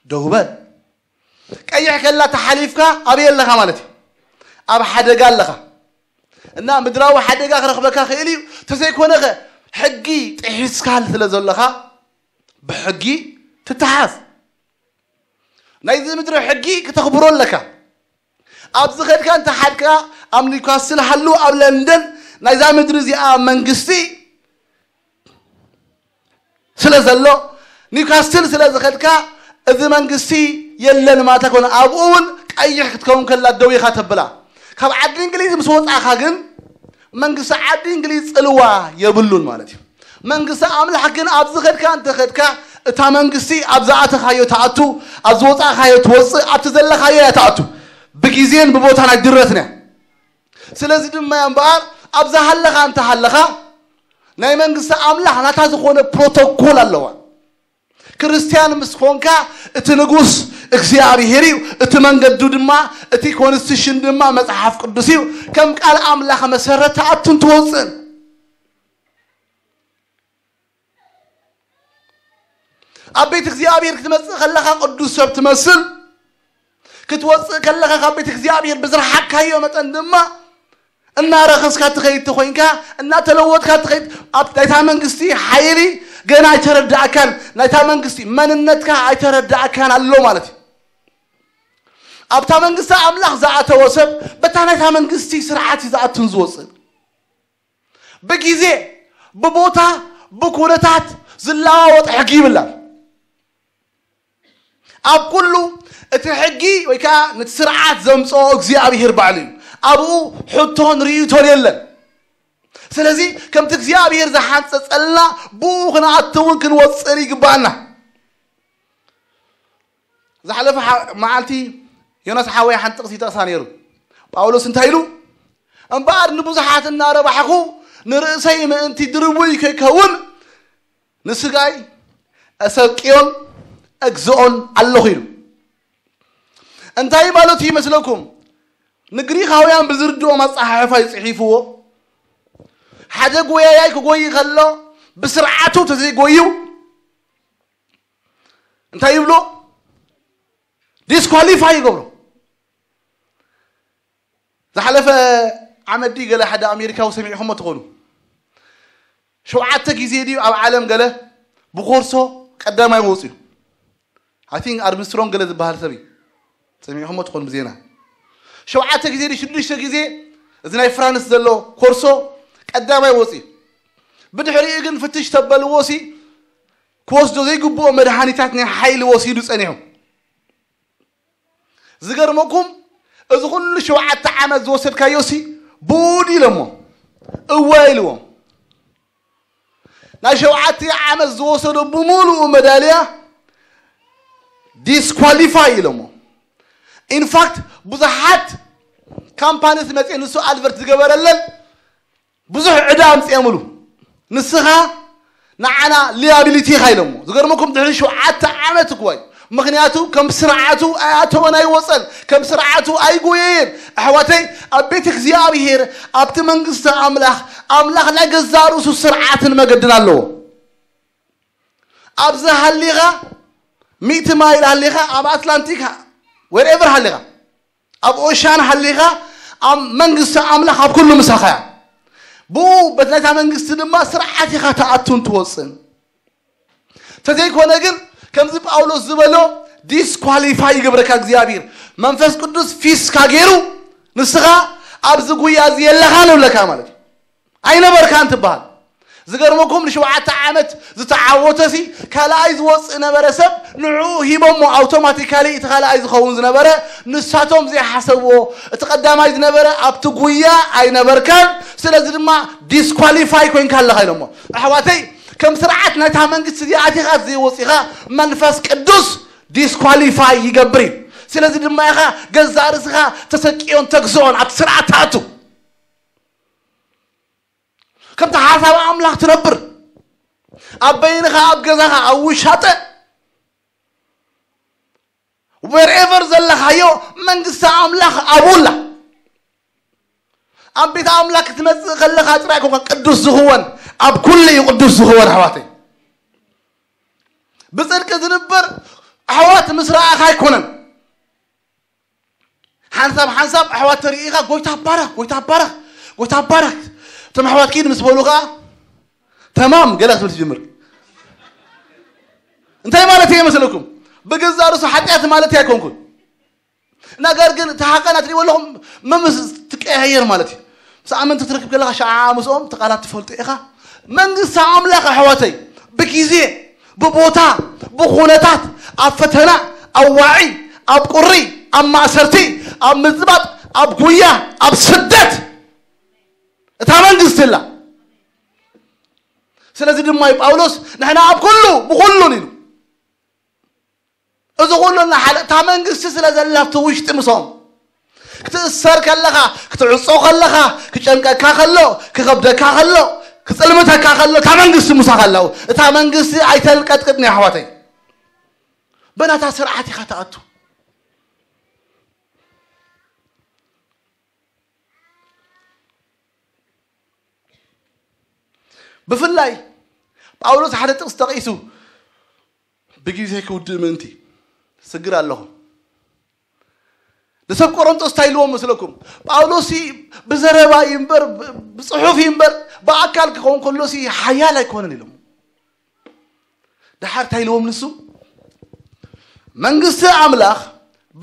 ደው በል። ቀይሕ ከላ ተሓሊፍካ ኣበይ ኣለኻ ማለት እዩ? ኣብ ሓደጋ ኣለኻ። እና ምድራዊ ሓደጋ ክረኽበካ ክእል እዩ። ተዘይኮነኸ ሕጊ ጥሒስካ ስለ ዘለኻ ብሕጊ ትተሓዝ። ናይዚ ምድሪ ሕጊ ክተኽብሮ ኣለካ። ኣብ ዝኸድካ እንተሓድካ ኣብ ኒውካስል ሃሉ ኣብ ለንደን ናይዛ ምድሪ እዚኣ መንግስቲ ስለ ዘሎ ኒውካስትል ስለ ዝኸድካ እዚ መንግስቲ የለን ማለት ኣይኮነ። ኣብኡ እውን ቀይሕ ክትከውን ከላ ደው ኢኻ ተብላ። ካብ ዓዲ እንግሊዝ ምስ ወፃእካ ግን መንግስቲ ዓዲ እንግሊዝ ፅልዋ የብሉን ማለት እዩ። መንግስቲ ኣምላኽ ግን ኣብ ዝኸድካ እንተኸድካ እታ መንግስቲ ኣብ ዝኣተኻዮ ትኣቱ፣ ኣብ ዝወፃእካዮ ትወፅእ፣ ኣብቲ ዘለኻዮ እያ ትኣቱ። ብግዜን ብቦታን ኣይድረትን እያ። ስለዚ ድማ እያ እምበኣር ኣብዛ ሃለኻ እንተሃለኻ ናይ መንግስቲ ኣምላኽ ናታ ዝኾነ ፕሮቶኮል ኣለዋ። ክርስትያን ምስ ኮንካ እቲ ንጉስ እግዚኣብሔር እዩ፣ እቲ መንገዱ ድማ እቲ ኮንስቲቱሽን ድማ መጽሓፍ ቅዱስ እዩ። ከም ቃል ኣምላኽ መሰረት ትኣቱን ትወፅእን። ኣብ ቤት እግዚኣብሔር ክትመጽእ ከለኻ ቅዱስ ሰብ ትመስል፣ ክትወጽእ ከለኻ ካብ ቤት እግዚኣብሔር ብዝረሓቅካዮ መጠን ድማ እናረኸስካ ትኸይድ ተኾይንካ፣ እናተለወጥካ ትኸይድ፣ ኣብ ናይታ መንግስቲ ሓይሊ ገና ኣይተረዳእካን፣ ናይታ መንግስቲ መንነትካ ኣይተረዳእካን ኣሎ ማለት እዩ። ኣብታ መንግስቲ ኣምላኽ ዝኣተወ ሰብ በታ ናይታ መንግስቲ ስርዓት እዩ ዝኣቱን ዝወፅእ። ብግዜ፣ ብቦታ፣ ብኩነታት ዝለዋወጥ ሕጊ ይብላል። ኣብ ኩሉ እቲ ሕጊ ወይ ከዓ ነቲ ስርዓት ዘምፅኦ እግዚኣብሔር ባዕሉ እዩ። ኣብኡ ሕቶን ርእይቶን የለን። ስለዚ ከምቲ እግዚኣብሔር ዝሓንፀፀልና ብኡ ክንኣትውን ክንወፅእን ይግባኣና። ዝሓለፈ ሓ-፣ መዓልቲ ዮናስ ሓወይ ሓንቲ ጥቕሲ ይጠቕሳ ነይሩ። ጳውሎስ እንታይ ኢሉ? እምበኣር ንብዙሓት እናረባሕኹ ንርእሰይ ምእንቲ ድርቡይ ከይከውን ንስጋይ እሰቅዮን እግዝኦን ኣለኹ ኢሉ። እንታይ ማለቱ ይመስለኩም? ንግሪኻውያን ብዝርድኦም ኣጸሓሕፋ እዩ ጽሒፍዎ። ሓደ ጎያያይ ክጎይ ከሎ ብስርዓቱ ተዘይጎዩ እንታይ ይብሎ? ዲስኳሊፋይ ይገብሮ። ዝሓለፈ ዓመት ድዩ ገለ ሓደ ኣሜሪካዊ ሰሚዕኹሞ ትኾኑ። ሸውዓተ ግዜ ድዩ ኣብ ዓለም ገለ ብኮርሶ ቀዳማይ ወፅዩ። I think ኣርምስትሮንግ ገለ ዝበሃል ሰብ እዩ። ሰሚዕኹሞ ትኾኑ ብዜና። ሸውዓተ ግዜ ድዩ ሽዱሽተ ግዜ እዚ ናይ ፍራንስ ዘሎ ኮርሶ ቀዳማይ ወፅዩ። ብድሕሪኡ ግን ፍትሽ ተበልዎ ሲ ክወስዶ ዘይግብኦ መድሃኒታት ናይ ሓይሊ ወሲዱ ጸኒሑ። ዝገርመኩም እዚ ኩሉ ሸውዓተ ዓመት ዝወሰድካዮ ሲ ብኡ ድዩ ኢሎሞ። እወ ኢልዎም። ናይ ሸውዓተ ዓመት ዝወሰዶ ብምሉኡ መዳልያ ዲስኳሊፋይ ኢሎሞ። ኢንፋክት ብዙሓት ካምፓኒስ መፅኤ ንሱ ኣድቨርት ዝገበረለን ብዙሕ ዕዳ ኣምፅኦምሉ። ንስኻ ንዓና ሊያቢሊቲ ኢኻ ኢሎሞ። ዝገርመኩም ድሕሪ ሸውዓተ ዓመት እኮ እዩ። ምኽንያቱ ከም ስርዓቱ ኣያተወን ኣይወፀን፣ ከም ስርዓቱ ኣይጎየየን። ኣሕዋተይ ኣብ ቤት እግዚኣብሔር ኣብቲ መንግስቲ ኣምላኽ ኣምላኽ ናይ ገዛ ርእሱ ስርዓትን መገድን ኣለዎ። ኣብዚ ሃሊኻ ሚእቲ ማይል ሃሊኻ ኣብ ኣትላንቲክ wherever ሃሊኻ ኣብ ኦሻን ሃሊኻ ኣብ መንግስቲ ኣምላኽ ኣብ ኩሉ ምሳኻ እያ። ብኡ በቲ ናይታ መንግስቲ ድማ ስርዓት ኢኻ ትኣቱን ትወፅን። ተዘይኮነ ግን ከምዚ ጳውሎስ ዝበሎ ዲስኳሊፋይ ይገብረካ እግዚኣብሔር። መንፈስ ቅዱስ ፊስካ ገይሩ ንስኻ ኣብዚ ጉያ እዚ የለኻን ይብለካ ማለት እዩ። ኣይነበርካን ትበሃል። ዝገርመኩም ንሸውዓተ ዓመት ዝተዓወተ ሲ ካልኣይ ዝወፅእ ነበረ ሰብ ንዕኡ ሂቦሞ ኣውቶማቲካሊ እቲ ካልኣይ ዝኸውን ዝነበረ ንሳቶም ዘይሓሰብዎ እቲ ቀዳማይ ዝነበረ ኣብቲ ጉያ ኣይነበርካን ስለዚ ድማ ዲስኳሊፋይ ኮይንካ ኣለኻ ኢሎሞ። ኣሕዋተይ ከም ስርዓት ናይታ መንግስቲ እዚኣ ኣቲኻ ዘይወፂኻ መንፈስ ቅዱስ ዲስኳሊፋይ ይገብር እዩ። ስለዚ ድማ ኢኻ ገዛ ርእስኻ ተሰቂዮን ተግዝኦን ኣብቲ ስርዓት ትኣቱ። ከምቲ ሓሳብ ኣምላኽ ትነብር ኣብ በይንኻ ኣብ ገዛኻ ኣብ ውሻጠ wherever ዘለኻዮ መንግስቲ ኣምላኽ ኣብኡ ኣላ። ኣብ ቤት ኣምላኽ ክትመፅእ ከለኻ ጥራይ ኮንካ ቅዱስ ዝኽወን ኣብ ኩሉ እዩ ቅዱስ ዝኽወን ኣሕዋተይ። ብፅድቂ ዝንበር ኣሕዋት ምስ ረኣኻ ኣይኮነን። ሓንሳብ ሓንሳብ ኣሕዋት ተርኢ ኢኻ ጎይታ ባረኽ ጎይታ ባረኽ ጎይታ ባረኽ። እቶም ኣሕዋት ኪድ ምስ በሉ ከዓ ተማም ገለ ክትብል ትጅምር። እንታይ ማለት እየ መስለኩም? ብገዛ ርእሱ ሓጢኣት ማለት ኣይኮንኩን። ነገር ግን እቲ ሓቀና ትሪእዎ ኣለኹም መምስ ትቀያየር ማለት እዩ። ምስ ኣመንቲ ክትረክብ ከለኻ ሸዓ ምስኦም እቲ ቃላት ትፈልጦ ኢኻ። መንግስቲ ኣምላኽ ኣሕዋተይ ብግዜ ብቦታ ብኹነታት ኣብ ፈተና ኣብ ዋዒ ኣብ ቁሪ ኣብ ማእሰርቲ ኣብ ምዝባጥ ኣብ ጉያ ኣብ ስደት እታ መንግስቲ ኣላ። ስለዚ ድማ እዩ ጳውሎስ ንሕና ኣብ ኩሉ ብኩሉን ኢሉ እዚ ኩሉ እናሓለ እታ መንግስቲ ስለ ዘላ ኣብቲ ውሽጢ ምስኦም ክትእሰር ከለኻ ክትዕጾ ከለኻ ክጨንቀካ ከሎ ክኸብደካ ከሎ ክጽልምተካ ከሎ እታ መንግስቲ ምሳኻ ኣለዉ። እታ መንግስቲ ኣይተንቀጥቅጥን ኣሕዋተይ። በናታ ስርዓት ኢኻ ትኣቱ። ብፍላይ ጳውሎስ ሓደ ጥቕስ ጠቒሱ ብግዜ ክውድእ ምእንቲ ስግር ኣለኹ። ንሰብ ቆሮንጦስ እንታይ ኢልዎም መስለኩም? ጳውሎስ ብዘረባ እዩ እምበር ብፅሑፍ እዩ እምበር ብኣካል ክኸውን ከሎሲ ሓያል ኣይኮነን ኢሎም። ድሓር እንታይ ኢልዎም ንሱ? መንግስቲ ኣምላኽ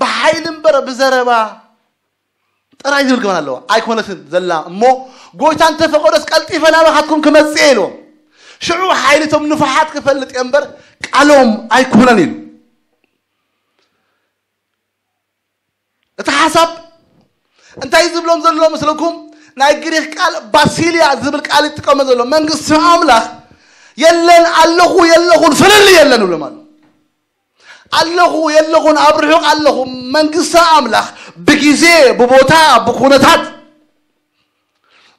ብሓይሊ እምበር ብዘረባ ጥራይ ዝብል ክበሃል ኣለዎ። ኣይኮነትን ዘላ እሞ ጎይታ እንተፈቀዶስ ቀልጢፈ ናባኻትኩም ክመጽእ እየ ኢልዎም። ሽዑ ሓይልቶም ንፉሓት ክፈልጥ እየ እምበር ቃሎም ኣይኮነን ኢሉ። እቲ ሓሳብ እንታይ ዝብሎም ዘሎ መስለኩም? ናይ ግሪክ ቃል ባሲሊያ ዝብል ቃል ይጥቀመ ዘሎ መንግስቲ ኣምላኽ የለን ኣለኹ የለኹን ፍልልይ የለን ይብሎም ኣሎ። ኣለኹ የለኹን ኣብ ርሑቕ ኣለኹ መንግስቲ ኣምላኽ ብግዜ ብቦታ ብኩነታት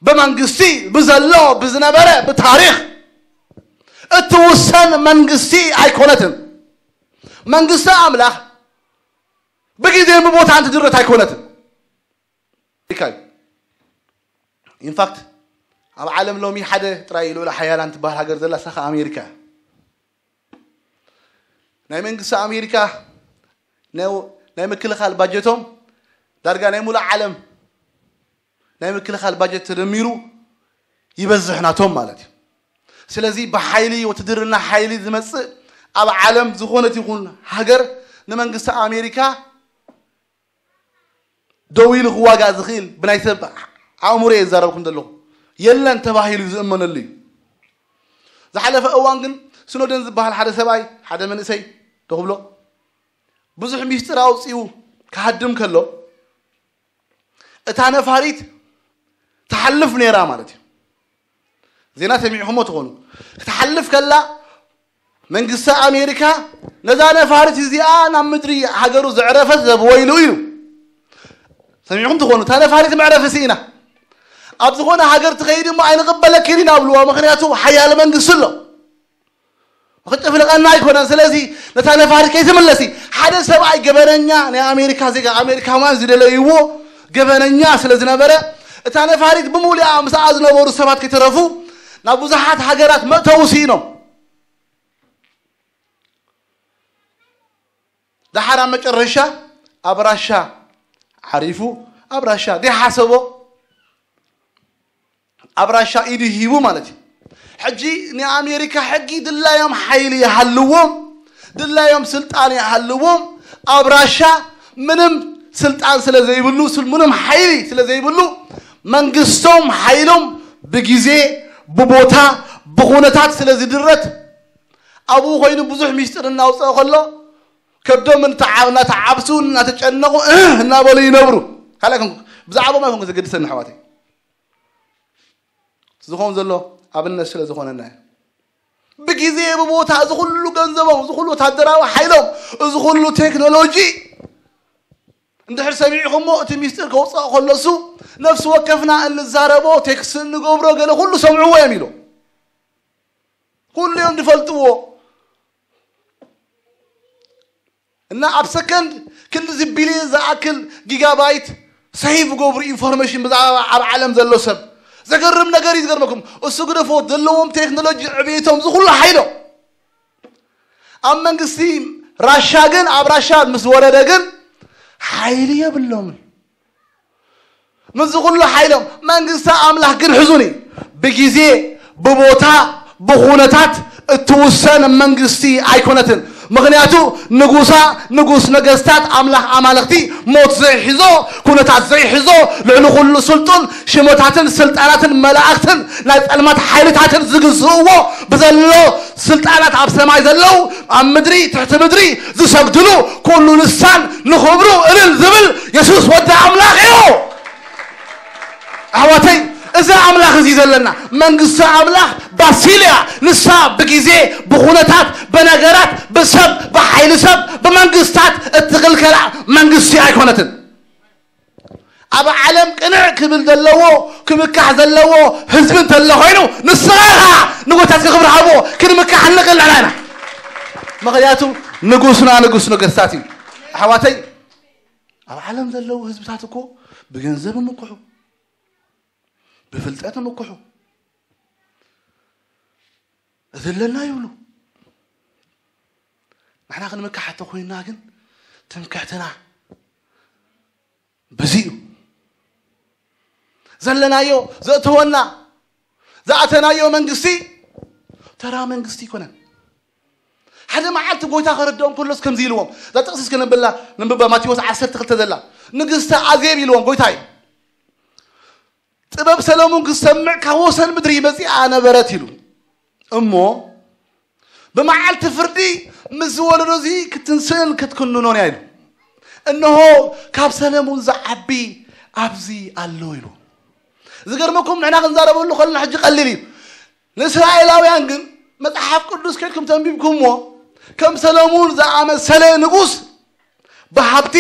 ብመንግስቲ ብዘሎ ብዝነበረ ብታሪኽ እትውሰን መንግስቲ ኣይኮነትን። መንግስቲ ኣምላኽ ብግዜን ብቦታን ትድረት ኣይኮነትን። ኣሜሪካ እዩ። ኢንፋክት ኣብ ዓለም ሎሚ ሓደ ጥራይ ልዑል ሓያላን ትበሃል ሃገር ዘላ እሳ ኸዓ ኣሜሪካ እያ። ናይ መንግስቲ ኣሜሪካ ናይ ናይ ምክልኻል ባጀቶም ዳርጋ ናይ ሙሉእ ዓለም ናይ ምክልኻል ባጀት ተደሚሩ ይበዝሕ ናቶም ማለት እዩ። ስለዚ ብሓይሊ፣ ውትድርና ሓይሊ ዝመጽእ፣ ኣብ ዓለም ዝኾነት ይኹን ሃገር ንመንግስቲ ኣሜሪካ ደው ኢሉ ክዋጋእ ዝኽእል፣ ብናይ ሰብ ኣእምሮ እየ ዝዛረበኩም ዘለኹ፣ የለን ተባሂሉ ዝእመነሉ እዩ። ዝሓለፈ እዋን ግን ስኖደን ዝበሃል ሓደ ሰብኣይ፣ ሓደ መንእሰይ ዶ ክብሎ፣ ብዙሕ ሚስጥር ኣውፂኡ ክሃድም ከሎ፣ እታ ነፋሪት ትሓልፍ ነይራ ማለት እዩ። ዜና ሰሚዕኹሞ ትኾኑ። ክትሓልፍ ከላ መንግስቲ ኣሜሪካ ነዛ ነፋሪት እዚኣ ናብ ምድሪ ሃገሩ ዘዕረፈት ሰብ ወይሉ እዩ። ሰሚዕኹም ትኾኑ፣ እታ ነፋሪት መዕረፊ ስኢና። ኣብ ዝኾነ ሃገር ትኸይድ እሞ ኣይንቕበለኪን ኢና ብልዋ፣ ምኽንያቱ ሓያል መንግስቲ ኣሎ። ክጭፍልቐና ኣይኮነን። ስለዚ ነታ ነፋሪት ከይትምለሲ፣ ሓደ ሰብኣይ ገበነኛ፣ ናይ ኣሜሪካ ዜጋ፣ ኣሜሪካውያን ዝደለይዎ ገበነኛ ስለ ዝነበረ፣ እታ ነፋሪት ብምሉኣ ምስኣ ዝነበሩ ሰባት ከይተረፉ ናብ ብዙሓት ሃገራት መእተዊ ስኢኖም። ደሓር ኣብ መጨረሻ ኣብ ራሻ ዓሪፉ፣ ኣብ ራሻ ዘይሓሰቦ ኣብ ራሻ ኢዱ ሂቡ ማለት እዩ። ሕጂ ንኣሜሪካ ሕጊ ድላዮም ሓይሊ ይሃልዎም፣ ድላዮም ስልጣን ይሃልዎም፣ ኣብ ራሻ ምንም ስልጣን ስለ ዘይብሉ፣ ስል-፣ ምንም ሓይሊ ስለ ዘይብሉ፣ መንግስቶም ሓይሎም ብግዜ፣ ብቦታ፣ ብኹነታት ስለ ዝድረት፣ ኣብኡ ኮይኑ ብዙሕ ሚስጥር እናውፀአ ከሎ፣ ከብዶም እናተዓ-፣ እናተዓብሱ፣ እናተጨነቑ፣ እህ እናበሉ ይነብሩ። ካልእ ከም-፣ ብዛዕባኦም ኣይኮንኩ ዘገድሰኒ፣ ኣሕዋተይ። ዝኸውን ዘሎ ኣብነት ስለ ዝኾነና እዩ። ብግዜ፣ ብቦታ፣ እዚ ኩሉ ገንዘቦም፣ እዚ ኩሉ ወታደራዊ ሓይሎም፣ እዚ ኩሉ ቴክኖሎጂ እንድሕር ሰሚዕኹሞ፣ እቲ ሚስጥር ከውፅኦ ከሎ፣ እሱ ነፍሲ ወከፍና እንዛረቦ፣ ቴክስት እንገብሮ፣ ገለ ኩሉ ሰምዕዎ እዮም ኢሉ። ኩሉ እዮም ዝፈልጥዎ። እና ኣብ ሰከንድ ክንድዚ ቢልዮን ዝኣክል ጊጋባይት ሰይቭ ገብሩ ኢንፎርሜሽን ብዛዕባ ኣብ ዓለም ዘሎ ሰብ። ዘገርም ነገር እዩ ዝገርመኩም። እሱ ግደፎ፣ ዘለዎም ቴክኖሎጂ፣ ዕብየቶም፣ እዚ ኩሉ ሓይሎም። ኣብ መንግስቲ ራሻ ግን፣ ኣብ ራሻ ምስ ወረደ ግን ሓይሊ የብሎምን። ምስዚ ኩሉ ሓይሎም፣ መንግስቲ ኣምላኽ ግን ሕዙን እዩ። ብግዜ፣ ብቦታ፣ ብኹነታት እትውሰን መንግስቲ ኣይኮነትን። ምኽንያቱ ንጉሳ፣ ንጉስ ነገስታት፣ ኣምላኽ ኣማልኽቲ ሞት ዘይሕዞ፣ ኩነታት ዘይሕዞ፣ ልዕሊ ኩሉ ስልጡን፣ ሽሞታትን ስልጣናትን መላእኽትን ናይ ጸልማት ሓይልታትን ዝግዝእዎ፣ ብዘሎ ስልጣናት ኣብ ሰማይ ዘለዉ፣ ኣብ ምድሪ፣ ትሕቲ ምድሪ ዝሰግድሉ፣ ኩሉ ልሳን ንኽብሩ እልል ዝብል የሱስ ወዲ ኣምላኽ እዩ። ኣሕዋተይ፣ እዚ ኣምላኽ እዚ ዘለና መንግስቲ ኣምላኽ ባሲል እያ። ንሳ ብግዜ፣ ብኹነታት፣ ብነገራት፣ ብሰብ፣ ብሓይሊ ሰብ፣ ብመንግስታት እትኽልከላ መንግስቲ ኣይኮነትን። ኣብ ዓለም ቅንዕ ክብል ዘለዎ፣ ክምካሕ ዘለዎ ህዝቢ እንተሎ ኮይኑ፣ ንስኻ ኢኻ ንጎይታትካ ክብሪ ሃቦ፣ ክንምካሕ ንኽእል ንሕና ኢና። ምኽንያቱ ንጉስና ንጉስ ነገስታት እዩ። ኣሕዋተይ፣ ኣብ ዓለም ዘለዉ ህዝብታት እኮ ብገንዘብ ይምክሑ፣ ብፍልጠት ይምክሑ፣ እዚ ኣለና ይብሉ። ንሕና ክንምካሕ እንተኾይንና ግን ትምክሕትና በዚ እዩ። ዘለናዮ፣ ዘእተወና፣ ዝኣተናዮ መንግስቲ ተራ መንግስቲ ኣይኮነን። ሓደ መዓልቲ ጎይታ ከረድኦም ከሎስ ከምዚ ኢልዎም፣ እዛ ጥቕሲ እስከ ነንብላ፣ ነንብባ፣ ማቴዎስ ዓሰርተ ክልተ ዘላ። ንግስቲ ኣዜብ ኢልዎም፣ ጎይታይ፣ ጥበብ ሰሎሞን ክሰምዕ ካብ ወሰን ምድሪ መጺኣ ነበረት ኢሉ። እሞ ብመዓልቲ ፍርዲ ምስ ዝወለዶ እዚ ክትንስእን ክትኩንኖን እያ ኢሉ። እንሆ፣ ካብ ሰለሙን ዝዓቢ ኣብዚ ኣሎ ኢሉ። ዝገርመኩም፣ ንሕና ክንዛረበሉ ከለና ሕጂ ቀሊል እዩ። ንእስራኤላውያን ግን መጽሓፍ ቅዱስ ከድኩም ተንቢብኩምዎ፣ ከም ሰለሙን ዝኣመሰለ ንጉስ ብሃብቲ፣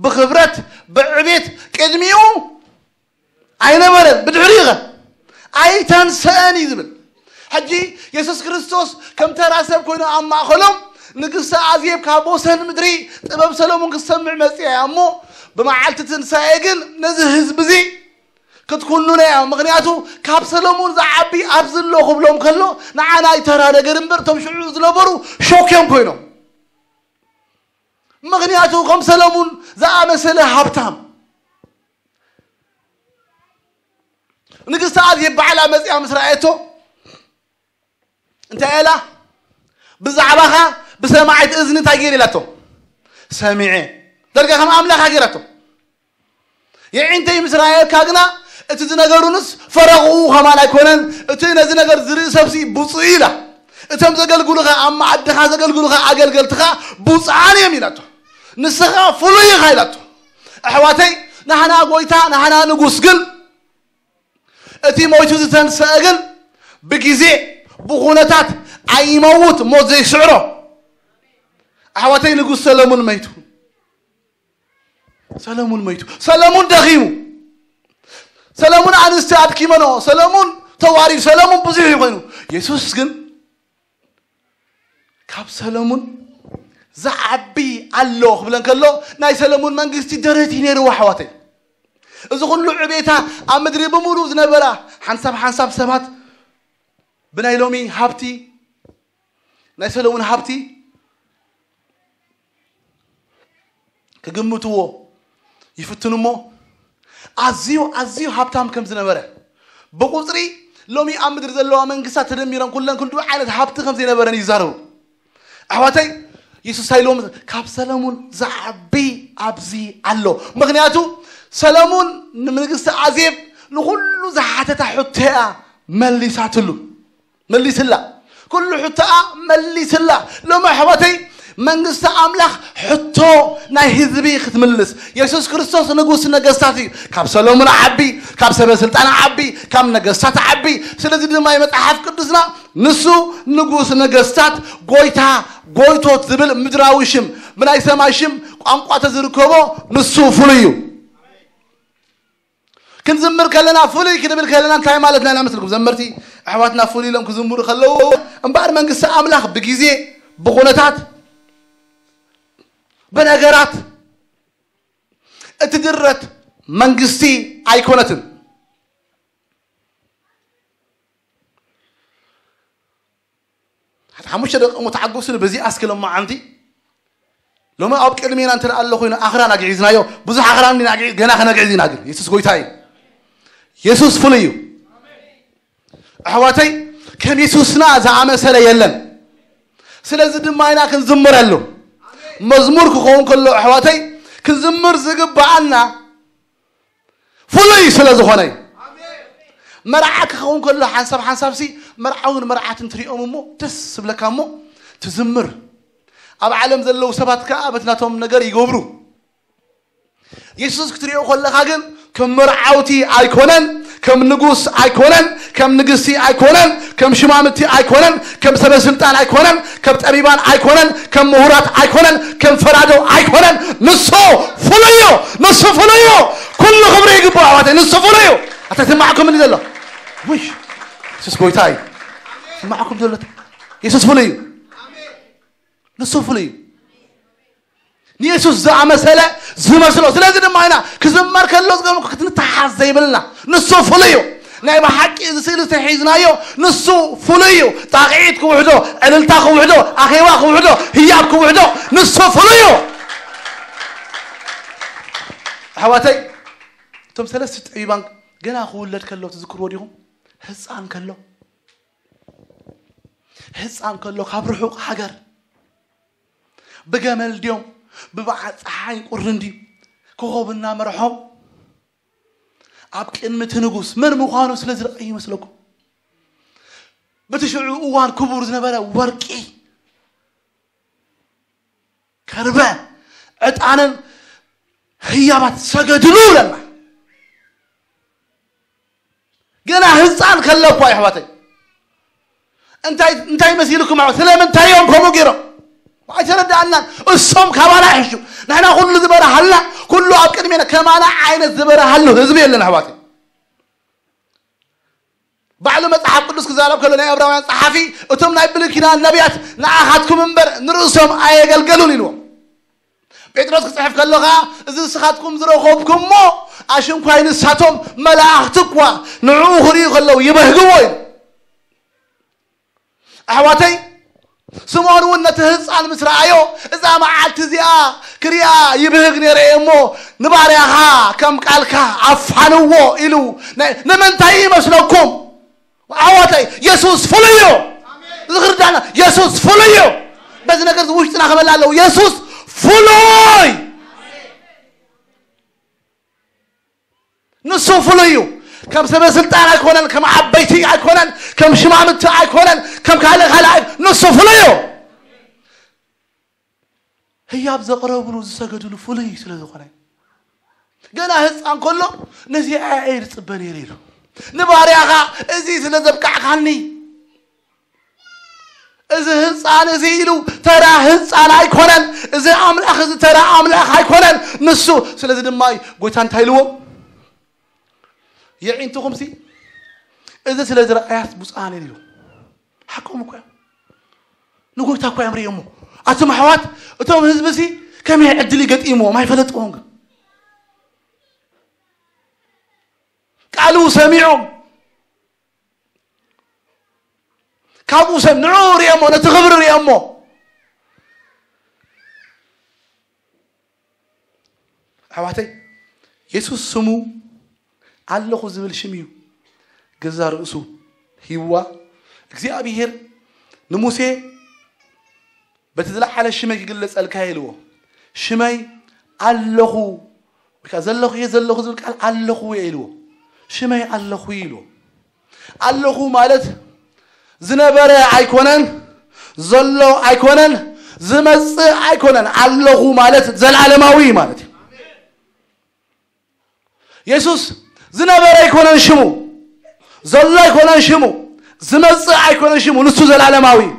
ብኽብረት፣ ብዕቤት ቅድሚኡ ኣይነበረን፣ ብድሕሪኡ ኸ ኣይተንሰአን እዩ ዝብል። ሕጂ የሱስ ክርስቶስ ከም ተራ ሰብ ኮይኑ ኣብ ማእኸሎም፣ ንግስቲ ኣዜብ ካብ ወሰን ምድሪ ጥበብ ሰሎሞን ክትሰምዕ መጺኣ እያ እሞ፣ ብመዓልቲ ትንሳኤ ግን ነዚ ህዝቢ እዚ ክትኩንኖ እያ። ምኽንያቱ ካብ ሰሎሞን ዝዓቢ ኣብዚ ኣሎ ክብሎም ከሎ፣ ንዓና እዩ ተራ ነገር እምበር፣ እቶም ሽዑ ዝነበሩ ሾክ እዮም ኮይኖም። ምኽንያቱ ከም ሰሎሞን ዝኣመሰለ ሃብታም፣ ንግስቲ ኣዜብ ባዕላ መጺኣ ምስ ረኣየቶ እንታይ ኢላ? ብዛዕባኻ ብሰማዒት እዝኒ እንታይ ገይረ ኢላቶ? ሰሚዐ። ደርጋ ከም ኣምላኻ ገይራቶ። የዒንተይ ምስ ረኣየካ ግና እቲ ዝነገሩንስ ፈረቑ ከማን ኣይኮነን፣ እቲ ነዚ ነገር ዝርኢ ሰብሲ ብፁዕ ኢላ። እቶም ዘገልግሉኻ ኣብ መዓድኻ ዘገልግሉኻ ኣገልገልትኻ ብፁዓን እዮም ኢላቶ። ንስኻ ፍሉይ ኢኻ ኢላቶ። ኣሕዋተይ ናህና ጎይታ ናህና ንጉስ ግን እቲ ሞይቱ ዝተንስአ ግን ብግዜ ብኹነታት ኣይመውት ሞት ዘይስዕሮ ኣሕዋተይ ንጉስ ሰለሙን መይቱ። ሰለሙን መይቱ። ሰለሙን ደኺሙ። ሰለሙን ኣንስቲ ኣድኪመኖ። ሰለሙን ተዋሪድ። ሰለሙን ብዙሕ ኮይኑ የሱስ ግን ካብ ሰለሙን ዝዓቢ ኣሎ ክብለን ከሎ ናይ ሰለሙን መንግስቲ ደረት እዩ ነይርዎ ኣሕዋተይ። እዚ ኩሉ ዕቤታ ኣብ ምድሪ ብምሉ ዝነበራ ሓንሳብ ሓንሳብ ሰባት ብናይ ሎሚ ሃብቲ ናይ ሰለሙን ሃብቲ ክግምትዎ ይፍትኑ እሞ ኣዝዩ ኣዝዩ ሃብታም ከም ዝነበረ ብቁፅሪ ሎሚ ኣብ ምድሪ ዘለዋ መንግስታት ተደሚረን ኩለን ክንዱ ዓይነት ሃብቲ ከም ዘይነበረን ይዛረቡ። ኣሕዋተይ የሱስ ኣይሎም ካብ ሰለሙን ዝዓቢ ኣብዚ ኣሎ። ምክንያቱ ሰለሙን ንንግስቲ ኣዜብ ንኩሉ ዝሓተታ ሕቶያ መሊሳትሉ መሊስላ ኩሉ ሕቶኣ መሊስላ። ሎም ኣሕዋተይ መንግስቲ ኣምላኽ ሕቶ ናይ ህዝቢ ክትምልስ የሱስ ክርስቶስ ንጉስ ነገስታት እዩ። ካብ ሰሎሞን ዓቢ፣ ካብ ሰበ ስልጣን ዓቢ፣ ካብ ነገስታት ዓቢ። ስለዚ ድማ መጽሓፍ ቅዱስና ንሱ ንጉስ ነገስታት፣ ጎይታ ጎይቶት ዝብል ምድራዊ ሽም ብናይ ሰማይ ሽም ቋንቋ ተዝርከቦ ንሱ ፍሉይ እዩ። ክንዝምር ከለና ፍሉይ ክንብል ከለና እንታይ ማለትና ኢና መስልኩም? ዘመርቲ ኣሕዋትና ፍሉይ ኢሎም ክዝምሩ ከለዉ እምበኣር መንግስቲ ኣምላኽ ብግዜ ብኹነታት ብነገራት እትድረት መንግስቲ ኣይኮነትን። ሓሙሽተ ደቂ እሞ ተዓገሱኒ በዚኣ እስኪ ሎማዓንቲ ሎሚ ኣብ ቅድሜና እንተ ኣሎ ኮይኑ ኣኽራን ኣግዒዝናዮ። ብዙሕ ኣኽራን እንዲና ኣግዒዝ ገና ከነግዕዝ ኢና። ግን የሱስ ጎይታ እዩ። የሱስ ፍሉይ እዩ። ኣሕዋተይ ከም የሱስና ዝኣመሰለ የለን። ስለዚ ድማ ኢና ክንዝምረሉ። መዝሙር ክኸውን ከሎ ኣሕዋተይ ክንዝምር ዝግብኣና ፍሉይ ስለ ዝኾነ እዩ። መርዓ ክኸውን ከሎ ሓንሳብ ሓንሳብሲ መርዓውን መርዓትን ትሪኦም እሞ ደስ ዝብለካ እሞ ትዝምር። ኣብ ዓለም ዘለዉ ሰባት ከኣ በቲ ናቶም ነገር ይገብሩ። የሱስ ክትሪኦ ከለኻ ግን ከም መርዓውቲ ኣይኮነን፣ ከም ንጉስ ኣይኮነን፣ ከም ንግስቲ ኣይኮነን፣ ከም ሽማምቲ ኣይኮነን፣ ከም ሰበ ስልጣን ኣይኮነን፣ ከም ጠቢባን ኣይኮነን፣ ከም ምሁራት ኣይኮነን፣ ከም ፈራዶ ኣይኮነን። ንሱ ፍሉይ እዩ። ንሱ ፍሉይ እዩ። ኩሉ ክብሪ ይግባኦ ኣሕዋተይ። ንሱ ፍሉይ እዩ። ኣታ ትማዕኩም እንዲ ዘሎ ውሽ የሱስ ጎይታ እዩ። ትማዕኩም ዘሎ የሱስ ፍሉይ እዩ። ንሱ ፍሉይ እዩ። ንየሱስ ዝኣመሰለ ዝመስሎ። ስለዚ ድማ ኢና ክዝመር ከሎ ዝገርምኩ ክትንተሓዝ ዘይብልና። ንሱ ፍሉይ እዩ። ናይ ብሓቂ እዚ ስእሊ ዝተሒዝናዮ ንሱ ፍሉይ እዩ። ጣቕዒት ክውሕዶ፣ ዕልልታ ክውሕዶ፣ ኣኼባ ክውሕዶ፣ ህያብ ክውሕዶ ንሱ ፍሉይ እዩ። ኣሕዋተይ እቶም ሰለስተ ጠቢባን ገና ክውለድ ከሎ ትዝክርዎ ዲኹም? ህፃን ከሎ ህፃን ከሎ ካብ ርሑቕ ሃገር ብገመል ድዮም ብበዓል ፀሓይ ቁርን ድዩ ኮኸብ እናመርሖም ኣብ ቅድሚ እቲ ንጉስ መን ምዃኑ ስለ ዝረአ ይመስለኩም? በቲ ሽዑ እዋን ክቡር ዝነበረ ወርቂ ከርበ ዕጣንን ህያባት ሰገድሉ ይብለና። ገና ህፃን ከለኳ ይሕዋተይ እንታይ እንታይ መሲልኩም ኣሕዋት ስለምንታይ እዮም ከምኡ ገይሮም? ኣይተረዳእናን። እሶም ካባና ይሕሹ። ንሕና ኩሉ ዝበረሃልና ኩሉ ኣብ ቅድሜና ከማና ዓይነት ዝበረሃሉ ህዝቢ የለን ኣሕዋተይ። ባዕሉ መጽሓፍ ቅዱስ ክዛረብ ከሎ ናይ ዕብራውያን ጸሓፊ እቶም ናይ ብሉይ ኪዳን ነቢያት ንኣኻትኩም እምበር ንርእሶም ኣየገልገሉን ኢልዎም። ጴጥሮስ ክጽሕፍ ከሎ ኸዓ እዚ ንስኻትኩም ዝረኸብኩሞ ኣሽንኳይ ንሳቶም መላእኽቲ እኳ ንዕኡ ክርእዩ ከለዉ ይበህግዎ ኢሉ። ኣሕዋተይ ስምዖን እውን ነቲ ህፃን ምስ ረኣዮ እዛ መዓልቲ እዚኣ ርያ ይብህግ ነይረ እየ እሞ ንባርያኻ ከም ቃልካ ኣፋንዎ ኢሉ። ናይ- ንምንታይ ይመስለኩም? ኣዋተይ የሱስ ፍሉይ እዩ። ዝኽርዳና የሱስ ፍሉይ እዩ። በዚ ነገር ውሽጥና ክመላ ኣለዎ። የሱስ ፍሉይ ንሱ ፍሉይ እዩ። ከም ሰበ ስልጣን ኣይኮነን፣ ከም ዓበይቲ ኣይኮነን፣ ከም ሽማምቲ ኣይኮነን፣ ከም ካልእ ካልእ ኣይ- ንሱ ፍሉይ እዩ። ህያብ ዘቕረብሉ ዝሰገድሉ ፍሉይ ስለ ዝኾነ፣ ገና ህፃን ከሎ ነዚ ኣየ ዝፅበ ነይረ ኢሉ ንባርያኻ እዚ ስለ ዘብቃዕካኒ፣ እዚ ህፃን እዚ ኢሉ ተራ ህፃን ኣይኮነን። እዚ ኣምላኽ እዚ ተራ ኣምላኽ ኣይኮነን። ንሱ ስለዚ ድማ እዩ ጎይታ እንታይ ኢልዎም? የዒንትኹምሲ እዚ ስለ ዝረኣያስ ብፁዓን እየን ኢሉ። ሓቆም እኮ እዮም። ንጎይታ እኮ እዮም ርእዮሞ። ኣቶም ኣሕዋት፣ እቶም ህዝቢ ሲ ከመይ ዕድል ይገጢምዎም ኣይፈለጥዎም። ግን ቃሉ ሰሚዖም ካብኡ ሰብ ንዑ ርእዮሞ፣ ነቲ ክብሪ ርእዮሞ። ኣሕዋተይ፣ የሱስ ስሙ ኣለኹ ዝብል ሽም እዩ። ገዛ ርእሱ ሂዋ እግዚኣብሔር ንሙሴ በቲ ዝለዓለ ሽመይ ክግለጸልካ ኢልዎ። ሽመይ ኣለኹ ወይ ከዓ ዘለኹ እየ፣ ዘለኹ ዝብል ቃል ኣለኹ እየ ኢልዎ። ሽመይ ኣለኹ ኢልዎ። ኣለኹ ማለት ዝነበረ ኣይኮነን፣ ዘሎ ኣይኮነን፣ ዝመጽእ ኣይኮነን። ኣለኹ ማለት ዘላለማዊ ማለት እዩ። የሱስ ዝነበረ ኣይኮነን ሽሙ፣ ዘሎ ኣይኮነን ሽሙ፣ ዝመጽእ ኣይኮነን ሽሙ፣ ንሱ ዘላለማዊ እዩ።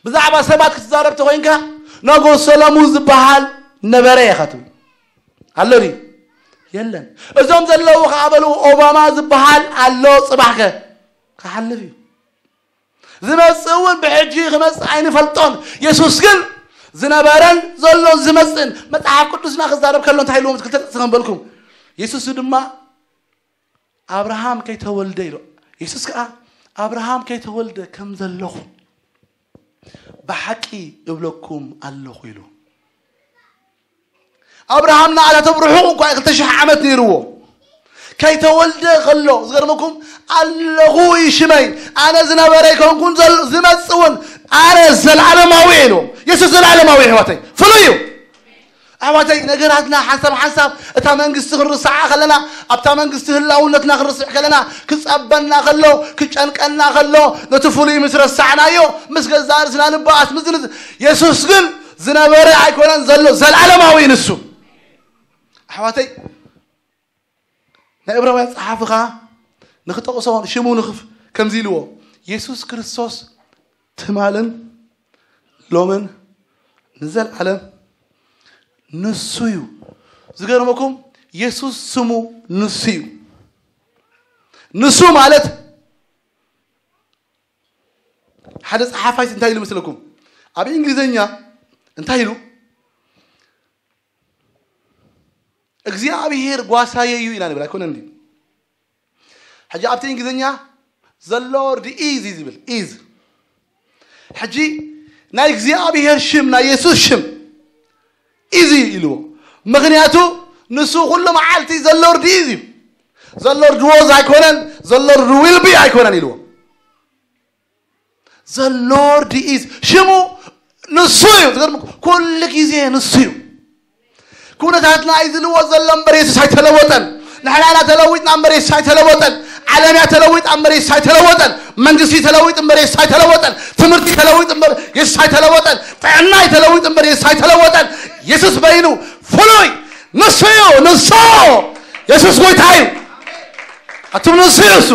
ብዛዕባ ሰባት ክትዛረብ ተኾይንካ፣ ንጉስ ሰሎሙን ዝበሃል ነበረ ኢኻ ትብል። ኣሎ ድዩ? የለን። እዞም ዘለዉ ከኣ በሉ፣ ኦባማ ዝበሃል ኣሎ፣ ጽባሕከ ክሓልፍ እዩ። ዝመጽእ እውን ብሕጂ ክመጽእ ኣይንፈልጦን። የሱስ ግን ዝነበረን ዘሎን ዝመጽእን፣ መጽሓፍ ቅዱስና ክዛረብ ከሎ እንታይ ኢልዎም? ክልተ ጥቕሲ ከንበልኩም። የሱስ ድማ ኣብርሃም ከይተወልደ ኢሉ። የሱስ ከኣ ኣብርሃም ከይተወልደ ከም ዘለኹ ብሓቂ እብለኩም ኣለኹ ኢሉ። ኣብርሃም ንኣታቶም ርሑቕ እኳ ክልተ ሽሕ ዓመት ነይርዎ። ከይተወልደ ከሎ ዝገርመኩም ኣለኹ እዩ ሽመይ። ኣነ ዝነበረ ኣይኮንኩን፣ ዘል- ዝመጽእ እውን ኣነ ዘላለማዊ እየ ኢልዎም። የሱስ ዘላለማዊ እዩ ኣሕዋተይ፣ ፍሉይ እዩ። ኣሕዋተይ፣ ነገራትና ሓንሳብ ሓንሳብ እታ መንግስቲ ክንርስዓ ከለና፣ ኣብታ መንግስቲ ህላውነትና ክንርስዕ ከለና፣ ክጸበና ከሎ፣ ክጨንቀና ከሎ፣ ነቲ ፍሉይ ምስ ረሳዕናዮ፣ ምስ ገዛእ ርእስና ንበኣስ፣ ምስ ዝንዝ- የሱስ ግን ዝነበረ ኣይኮነን ዘሎ፣ ዘላለማዊ እዩ ንሱ። ኣሕዋተይ፣ ናይ ዕብራውያን ጸሓፊ ኸኣ ንኽጠቕሶ ሽሙ ንኽፍ-፣ ከምዚ ኢልዎ፣ የሱስ ክርስቶስ ትማልን ሎምን ንዘለዓለም ንሱ እዩ። ዝገርመኩም፣ የሱስ ስሙ ንሱ እዩ። ንሱ ማለት ሓደ ጸሓፋይ እንታይ ኢሉ መስለኩም? ኣብ እንግሊዝኛ እንታይ ኢሉ? እግዚኣብሔር ጓሳየ እዩ ኢና ንብል ኣይኮነን ድዩ? ሕጂ ኣብቲ እንግሊዝኛ ዘሎ ርዲ ኢዝ እዩ ዝብል፣ ኢዝ። ሕጂ ናይ እግዚኣብሔር ሽም፣ ናይ የሱስ ሽም ኢዝ እዩ ኢልዎ። ምኽንያቱ ንሱ ኩሉ መዓልቲ ዘሎ ርዲ ኢዝ እዩ። ዘሎ ርዲ ወዝ ኣይኮነን፣ ዘሎ ርዲ ዊል ቢ ኣይኮነን ኢልዎ። The Lord is ሽሙ ንሱ እዩ። ትገርም፣ ኩሉ ግዜ ንሱ እዩ። ኩነታትና እዩ ዝልወጥ ዘሎ እምበር የሱስ ኣይተለወጠን። ንሕና ኢና ተለዊጥና እምበር የሱስ ኣይተለወጠን። ዓለም እያ ተለዊጣ እምበር የሱስ ኣይተለወጠን። መንግስቲ ተለዊጡ እምበር የሱስ ኣይተለወጠን። ትምህርቲ ተለዊጡ እምበር የሱስ ኣይተለወጠን። ጥዕና እዩ ተለዊጡ እምበር የሱስ ኣይተለወጠን። የሱስ በይኑ ፍሉይ ንሱ እዩ። ንሱ የሱስ ጎይታ እዩ። ኣቱም ንሱ እዩ እሱ።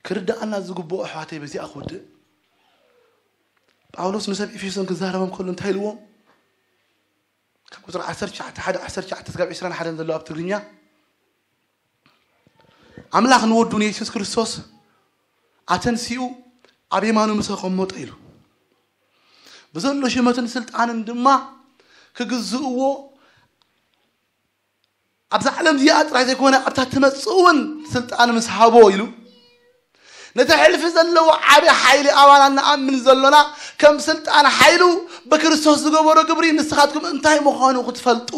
ክርዳኣና ዝግብኦ ኣሕዋተይ በዚኣ ክወድእ። ጳውሎስ ንሰብ ኤፌሶን ክዛረቦም ከሎ እንታይ ኢልዎም? ካብ ቁፅሪ ዓሰርተ ትሽዓተ፣ ሓደ ዓሰርተ ትሽዓተ ክሳብ ዕስራን ሓደን ዘሎ ኣብ ትግርኛ፣ ኣምላኽ ንወዱ ንየሱስ ክርስቶስ ኣተንሲኡ ኣብ የማኑ ምስ ኣቐመጦ ኢሉ፣ ብዘሎ ሽመትን ስልጣንን ድማ ክግዝእዎ ኣብዛ ዓለም እዚኣ ጥራይ ዘይኮነ ኣብታ ትመጽእ እውን ስልጣን ምስ ሃቦ ኢሉ፣ ነቲ ሕልፊ ዘለዎ ዓቢ ሓይሊ ኣባና እንኣምን ዘሎና ከም ስልጣን ሓይሉ ብክርስቶስ ዝገበሮ ግብሪ ንስኻትኩም እንታይ ምዃኑ ክትፈልጡ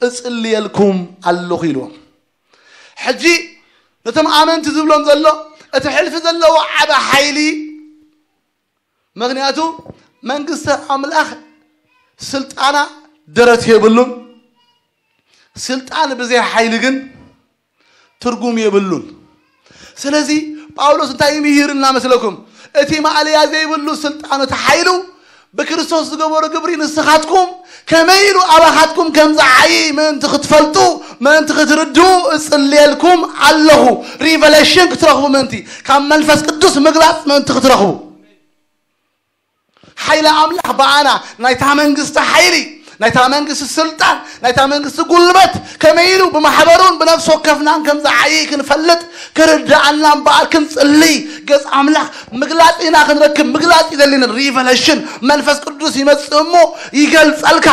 እጽልየልኩም ኣለኹ ኢልዎም። ሕጂ ነቶም ኣመንቲ ዝብሎም ዘሎ እቲ ሕልፊ ዘለዎ ዓቢ ሓይሊ፣ ምኽንያቱ መንግስቲ ኣምላኽ ስልጣና ደረት የብሉን። ስልጣን ብዘይ ሓይሊ ግን ትርጉም የብሉን። ስለዚ ጳውሎስ እንታይ ይምህርና መስለኩም? እቲ ማእለያ ዘይብሉ ስልጣኑ፣ እቲ ሓይሉ ብክርስቶስ ዝገበሮ ግብሪ ንስኻትኩም ከመይ ኢሉ ኣባኻትኩም ከም ዝዓዪ ምእንቲ ክትፈልጡ፣ ምእንቲ ክትርድኡ እጽልየልኩም ኣለኹ። ሪቨሌሽን ክትረኽቡ ምእንቲ፣ ካብ መንፈስ ቅዱስ ምግላጽ ምእንቲ ክትረኽቡ። ሓይሊ ኣምላኽ ብኣና ናይታ መንግስቲ ሓይሊ፣ ናይታ መንግስቲ ስልጣን፣ ናይታ መንግስቲ ጉልበት ከመይ ኢሉ ብማሕበሩን ብነፍሲ ወከፍናን ከም ዝዓዪ ክንፈልጥ ክርድኣና እምበኣር ክንጽልይ፣ ገጽ ኣምላኽ ምግላጽ ኢና ክንረክብ። ምግላጽ ይደሊን፣ ሪቨሌሽን መንፈስ ቅዱስ ይመጽእ እሞ ይገልጸልካ።